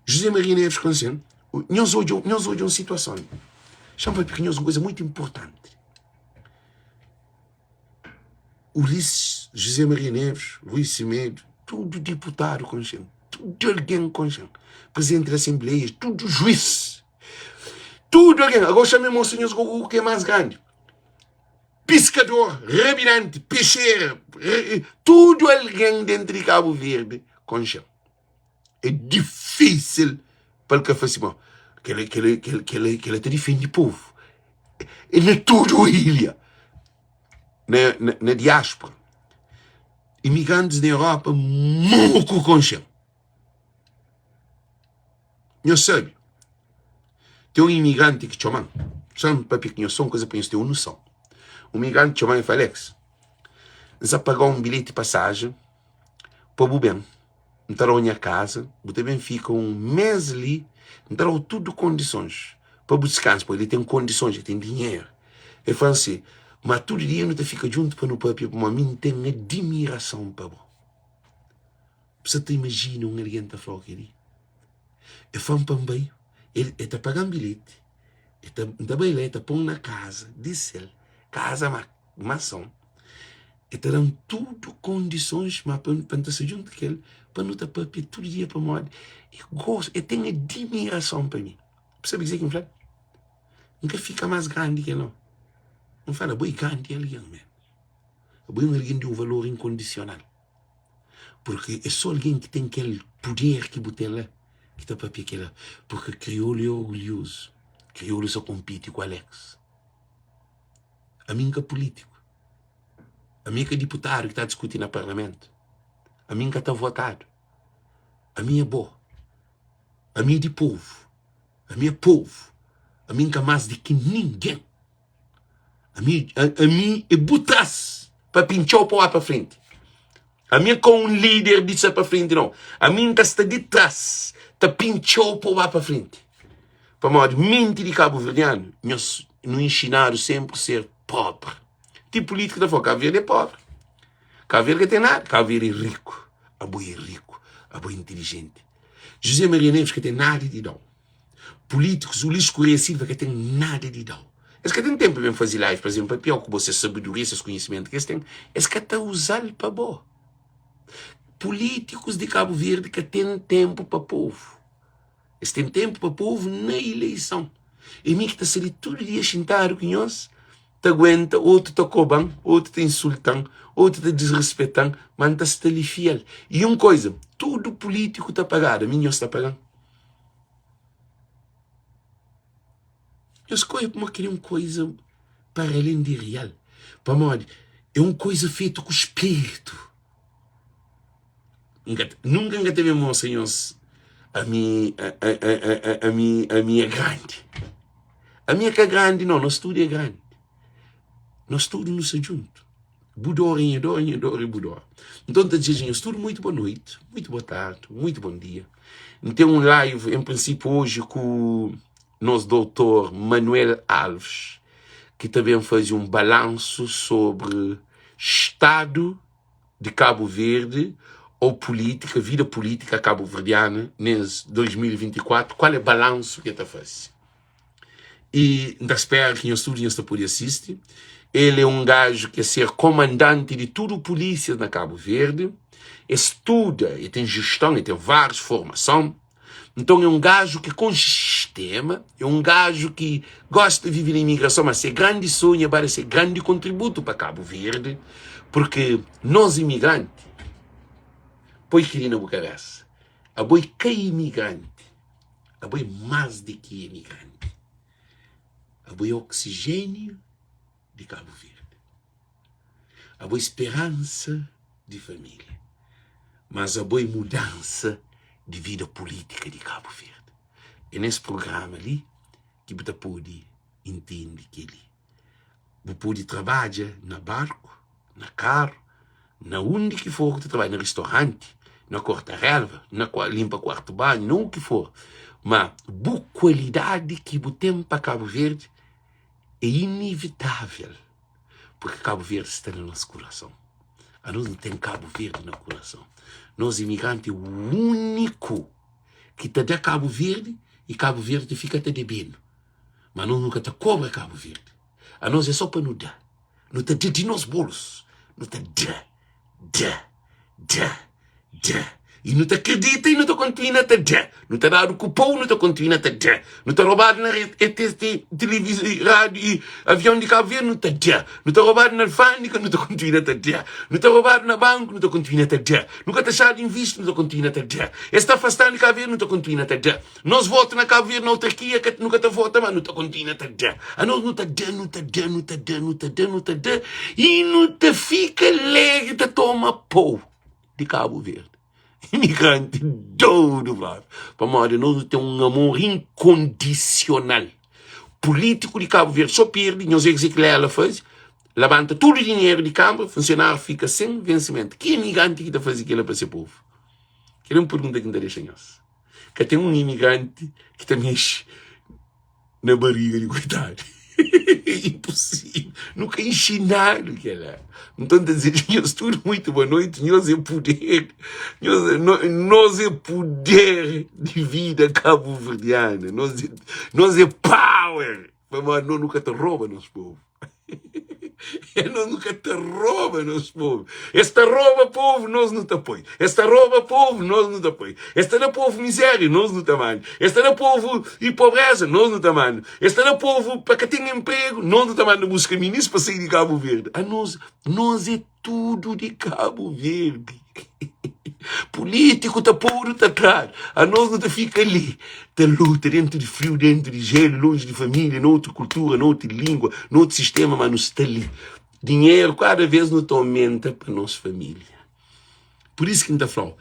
José Maria Neves konse-m. Nhos odja, nhos odja un situason li. Xa-m papia ku nhos un kuza mutu inportanti. Ulisses, José Maria Neves, Rui Semedo, tudu diputadu konxe-m, tudu algen konxe-m, prizidenti di asenbleia, tudu juís, tudu algen. Agora xa-m mostra nhos gogo ku ke más grandi. Piskador, rabinanti, pexera, tudu algen dentru di Kabu Verdi konxe-m. É difísil pa el ka fla si, Bon, kel-la, kel-la, kel-la, kel-la, kel-la ta difende povu. É na tudu ilha, na, na, na diáspora. Imigrantis na Europa moku konxe-m. Nhos sabe, ten un imigranti ki txoma-m, só N papia ku nhos só un kuza pa nhos ten un noson. Un imigranti txoma-m i fla, Alex, N sa paga-u un bilheti pasajen pa bu ben. N ta da-u nha kaza, bu ta ben fika un mês li, N ta da-u tudu kondisons pa bu diskansa, pabia li ten kondisons, li ten dinheru. El fla-m si, Ma tudu dia nu ta fika djuntu pa nu papia, pamodi mi N ten adimirason pa bo. Bu sa ta imajina un algen ta fla-u kel-li? El fla-m pa N bai, el ta paga-m bilheti, N ta bai la, el ta pô-m na kaza di sel, kaza ma mason. E ta da-m tudu kondisons ma pa N ta sta djuntu ku el, pa nu ta papia tudu dia pamodi e gosta, e ten adimirason pa mi. Bu sabe kuzê ki N fla-l? N ka fika más grandi ki el nau. N fla-l, Abo é grandi algen, man. Abo é un algen di un valor inkondisional. Purki é sô algen ki ten kel puder ki bu ten la ki ta papia kel-la. Purki kriolu é orgulhozu. Kriolu sa konpiti ku Alex. Ami N ka pulítiku. Ami é ka diputadu ki ta diskuti na parlamentu. Ami N ka ta votadu. Ami é bo. Ami é di povu. Ami é povu. Ami N ka más di ki ningen. Ami, ami é bu tras pa pintxau pa ba pa frenti. Ami é ka un líder di sta pa frenti nau. Ami N ta sta di tras ta pintxau pa ba pa frenti. Pamodi menti di kabuverdianu, nhos nu inxinadu senpri ser pobri. Ti pulítika ta fla, Kabu Verdi é pobri. Kabu Verdi ka ten nada. Kabu Verdi é riku. Abo é riku. Abo é intilijenti. José Maria Neves ka ten nada di da-u. Pulítikus Ulisses Correia Silva ka ten nada di da-u. Es ka ten tenpu pa ben faze live, pa izénplu, papia-u ku bo ses sabedoria, ses konhisimentu ki es ten, es ka ta uza-l pa bo. Pulítikus di Kabu Verdi ka ten tenpu pa povu. Es ten tenpu pa povu na ileison. E mi ki ta sta li tudu dia xintadu ku nhos, ta aguenta, otu ta koba-m, otu ta insulta-m, otu ta disrispeta-m, ma N ta sta li fiel. I un koza, tudu pulítiku ta pagadu, ami nhos ta paga-m. Nhos ka obi ma kel-li é un koza para alén di real, pamodi é un koza fetu ku spiritu. Nunka N ka ta ben mostra nhos ami ami ami é grandi. Ami é ka grandi nau, nos tudu é grandi. Nos tudu nu sta djuntu. Bu dor é nha dor, nha dor é bu dor. Nton, N ta dizeja nhos tudu muitu boa noiti, muitu boa tardi, muitu bon dia. N ten un live, en prinsipiu, oji ku nos doutor Manuel Alves, ki ta ben faze un balansu sobri stadu di Kabu Verdi ou pulítika, vida pulítika kabuverdiana nes 2024, kual é balansu ki el ta fase. I N ta spera ki nhos tudu nhos ta pode asisti. El é un gaju ki é ser komandanti di tudu pulísias na Kabu Verdi. El studa, el ten jeston, el ten várius formason. Nton é un gaju ki konxe sistema, é un gaju ki gosta di vive na imigrason, ma se grandi sonhu é ba da se grandi kontributu pa Kabu Verdi, purki nos imigranti, poi kel-li na bu kabésa, abo é ka imigranti, abo é más di ki imigranti, abo é oksijéniu di Kabu Verdi. Abo é speransa di família, mas abo é mudansa di vida pulítika di Kabu Verdi. É nes prugrama li ki bu ta pode intende kel-li. Bu pode trabadja na barku, na karu, na undi ki for ku ta trabadja, na ristoranti, na korta relva, na linpa kuartu banhu, na u ki for. Ma bu kualidadi ki bu ten pa Kabu Verdi é inivitável. Porque Cabo Verde sta na nos kurason. Anos nu ten Cabo Verde na kurason. Nos imigranti é úniku ki ta da Cabo Verde. I Kabu Verdi fika ta debe-nu. Ma nos nu ka ta kobra Kabu Verdi. Anos é so pa nu da. Nu ta da di nos bolsu. Nu ta da, da, da, da. I nu ta kridita i nu ta kontinua ta da. Nu ta dadu ku pau, nu ta kontinua ta da. Nu ta robadu na RTT, tilivizon, rádiu i avion di Kabu Verdi, nu ta da. Nu ta robadu na alfândika, nu ta kontinua ta da. Nu ta robadu na banku, nu ta kontinua ta da. Nu ka ta xadu invisti, nu ta kontinua ta da. Es ta afasta-nu di Kabu Verdi, nu ta kontinua ta da. Nos votu na Kabu Verdi, na autarkia, ka, nu ka ta vota, ma nu ta kontinua ta da. Anos nu ta da, nu ta da, nu ta da, nu ta da, nu ta da i nu ta fika alegri ta toma pau di Kabu Verdi. Imigranti dodu, brother. Pamodi anos nu ten un amor inkondisional. Pulítiku di Kabu Verdi so pirdi, nhos odja kuzê ki Lela faze, labanta tudu dinheru di Kanbra, funsionáriu fika sen vensimentu. Ki imigranti ki ta faze kila pa se povu? Kel é un pergunta ki N ta dexa nhos. Ka ten un imigranti ki ta mexe na bariga di koitadu. Imposível. Nu ka inxinadu kela. Nton ta dizer nhos tudu muito boa noite. Nhos é poder. Nhos, no, nós é poder de vida cabo-verdiana. Nós é, nós é power. Pamodi nós nunca ta rouba nos povo. Nos nu ka ta roba nos povu. Es ta roba povu, nos nu ta poi. Es ta roba povu, nos nu ta poi. Es ta da povu mizéria, nos nu ta manda. Es ta da povu e pobreza, nos nu ta manda. Es ta da povu pa ka ten enpregu, nos nu ta manda buska minis pa sai di Kabu Verdi. Anos, nos é tudu di Kabu Verdi. Pulítiku ta podu ta tradu. Anos nu ta fika li ta luta dentu di friu, dentu di jelu, lonji di família, na otu kultura, na otu língua, na otu sistema, ma nu sta li. Dinheru kada vez nu ta omenta pa nos família. Pur isu ki N ta fla-u,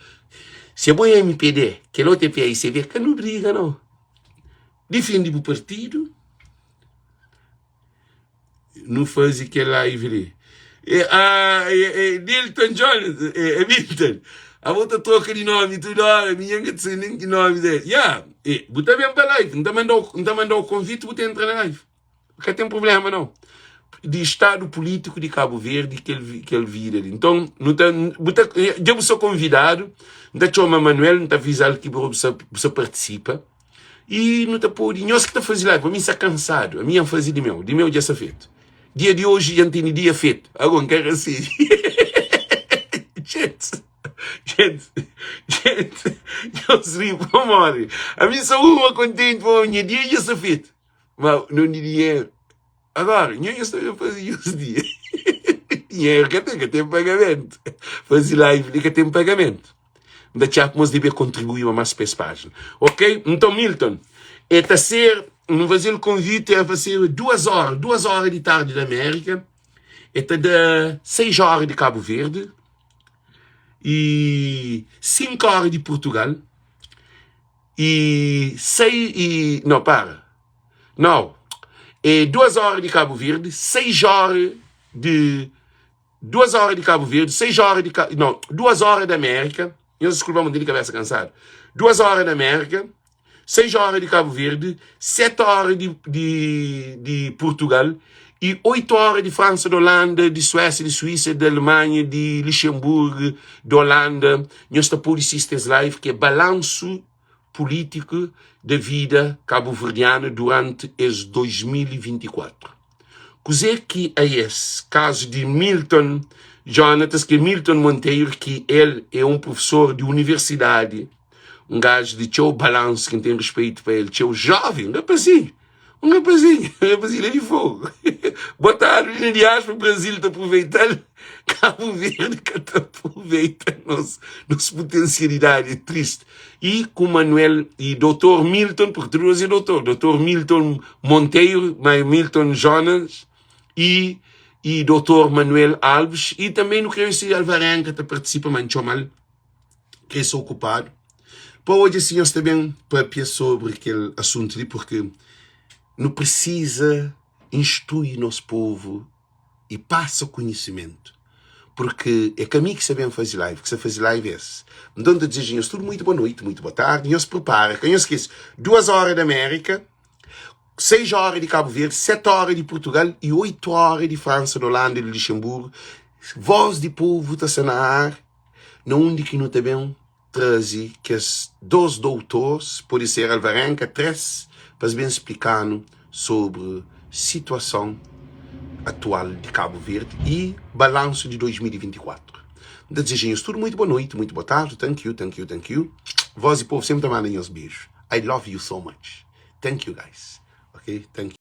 si abo é mpd, kel otu é PAICV, ka nu briga nau. Difende bu partidu. Nu faze kel live li. E, ah, e, e, Nilton Jones, e, e Milton. Abo ta troca di nome tudo hora, minha nunca te sei nem que nome é. Yeah, e, bu ta bem pa live, não ta mandou, não ta mandou o convite, bu ta entra na live. Ka tem problema não. Di estado político de Cabo Verde que ele, que ele vira ali. Então, não ta, bu ta, já bu sou convidado, não ta chama Manuel, não ta avisar que bu, bu participa. I nu ta pode, nhos ki ta faze live, ami sta kansadu, ami N faze di meu, di meu dja sta fetu. Dia di oji dja N tene dia fetu, ago N ka rasebe. Gente, gente, gente, nhos ri pamodi ami sta uma kontenti pamodi nha dia dja sta fetu, ma não di dinheru. Agora, nho nhos ta ben faze nhos dia. Dinheru ka ten, ka ten pagamentu. Faze live li ka ten pagamentu. N ta txá mos debe kontribuíba más pa es pájina. Ok? Nton, Milton, e ta ser, N faze-l konvite, e ta ser duas óra, duas óra di tardi di Amérika, e ta da seis óra di Kabu Verdi y sinku óra di Purtugal y sei y, no, para, no, é duas óra di Kabu Verdi, seis óra di Duas óra di Kabu Verdi, seis óra di Ka-, nau, duas óra di Amérika, nhos diskulpa-m, N ten di kabésa kansadu. Duas óra di Amérika, seis óra di Kabu Verdi, seti óra di, di, di Purtugal i oitu óra di Fransa, di Olanda, di Suésia, di Suísa, di Alemanha, di Lixenburgu, di Olanda. Nhos ta pode sisti es live ki é Balansu Pulítiku da Vida Kabuverdianu duranti es 2024. Kuzê ki a es kazu di Milton Jonatas, ki é Milton Monteiro, ki el é un profesor di universidadi, un gaju di txeu balansu, ki N ten rispeitu pa el txeu, jóven, un rapazinhu, un rapazinhu, un rapazinhu la di Fogu, botadu li na diáspora, Brazil ta aproveita-l, Kabu Verdi ka ta aproveita nos, nos potensialidadi, é tristi. I ku Manuel i Dotor Milton, porque tudu nos é dotor, Dotor Milton Monteiro, ma Milton Jonas i i Dotor Manuel Alves, i tanbê nu krê si Alvarenga ta partisipa, ma N txoma-l, ki el sta okupadu, pa odja si nhos ta ben pâpia sobri kel asuntu li, porque nu prisiza instrui nos povu i pasa konhisimentu purki é ka mi ki sa ben faze live, ki sa faze live é es. Nton N ta dizeja nhos tudu muitu boa noiti, muitu boa tardi, nhos pripara, ka nhos skese, duas óra di Amérika, seis óra di Kabu Verdi, seti óra di Purtugal i oitu óra di Fransa, di Olanda, di Luxenburgu, Voz di Povu ta sta na ar, na undi ki nu ta ben. traze kes 2 doutors, pode ser Alvarenga, 3, pa es ben splika-nu sobri situason atual di Kabu Verdi y balansu di 2024. N ta dizeja nhos tudu muitu boa noiti, muitu boa tardi, thank you, thank you, thank you. Voz di Povu senpri ta manda nhos beju. I love you so much. Thank you guys. Ok, thank you.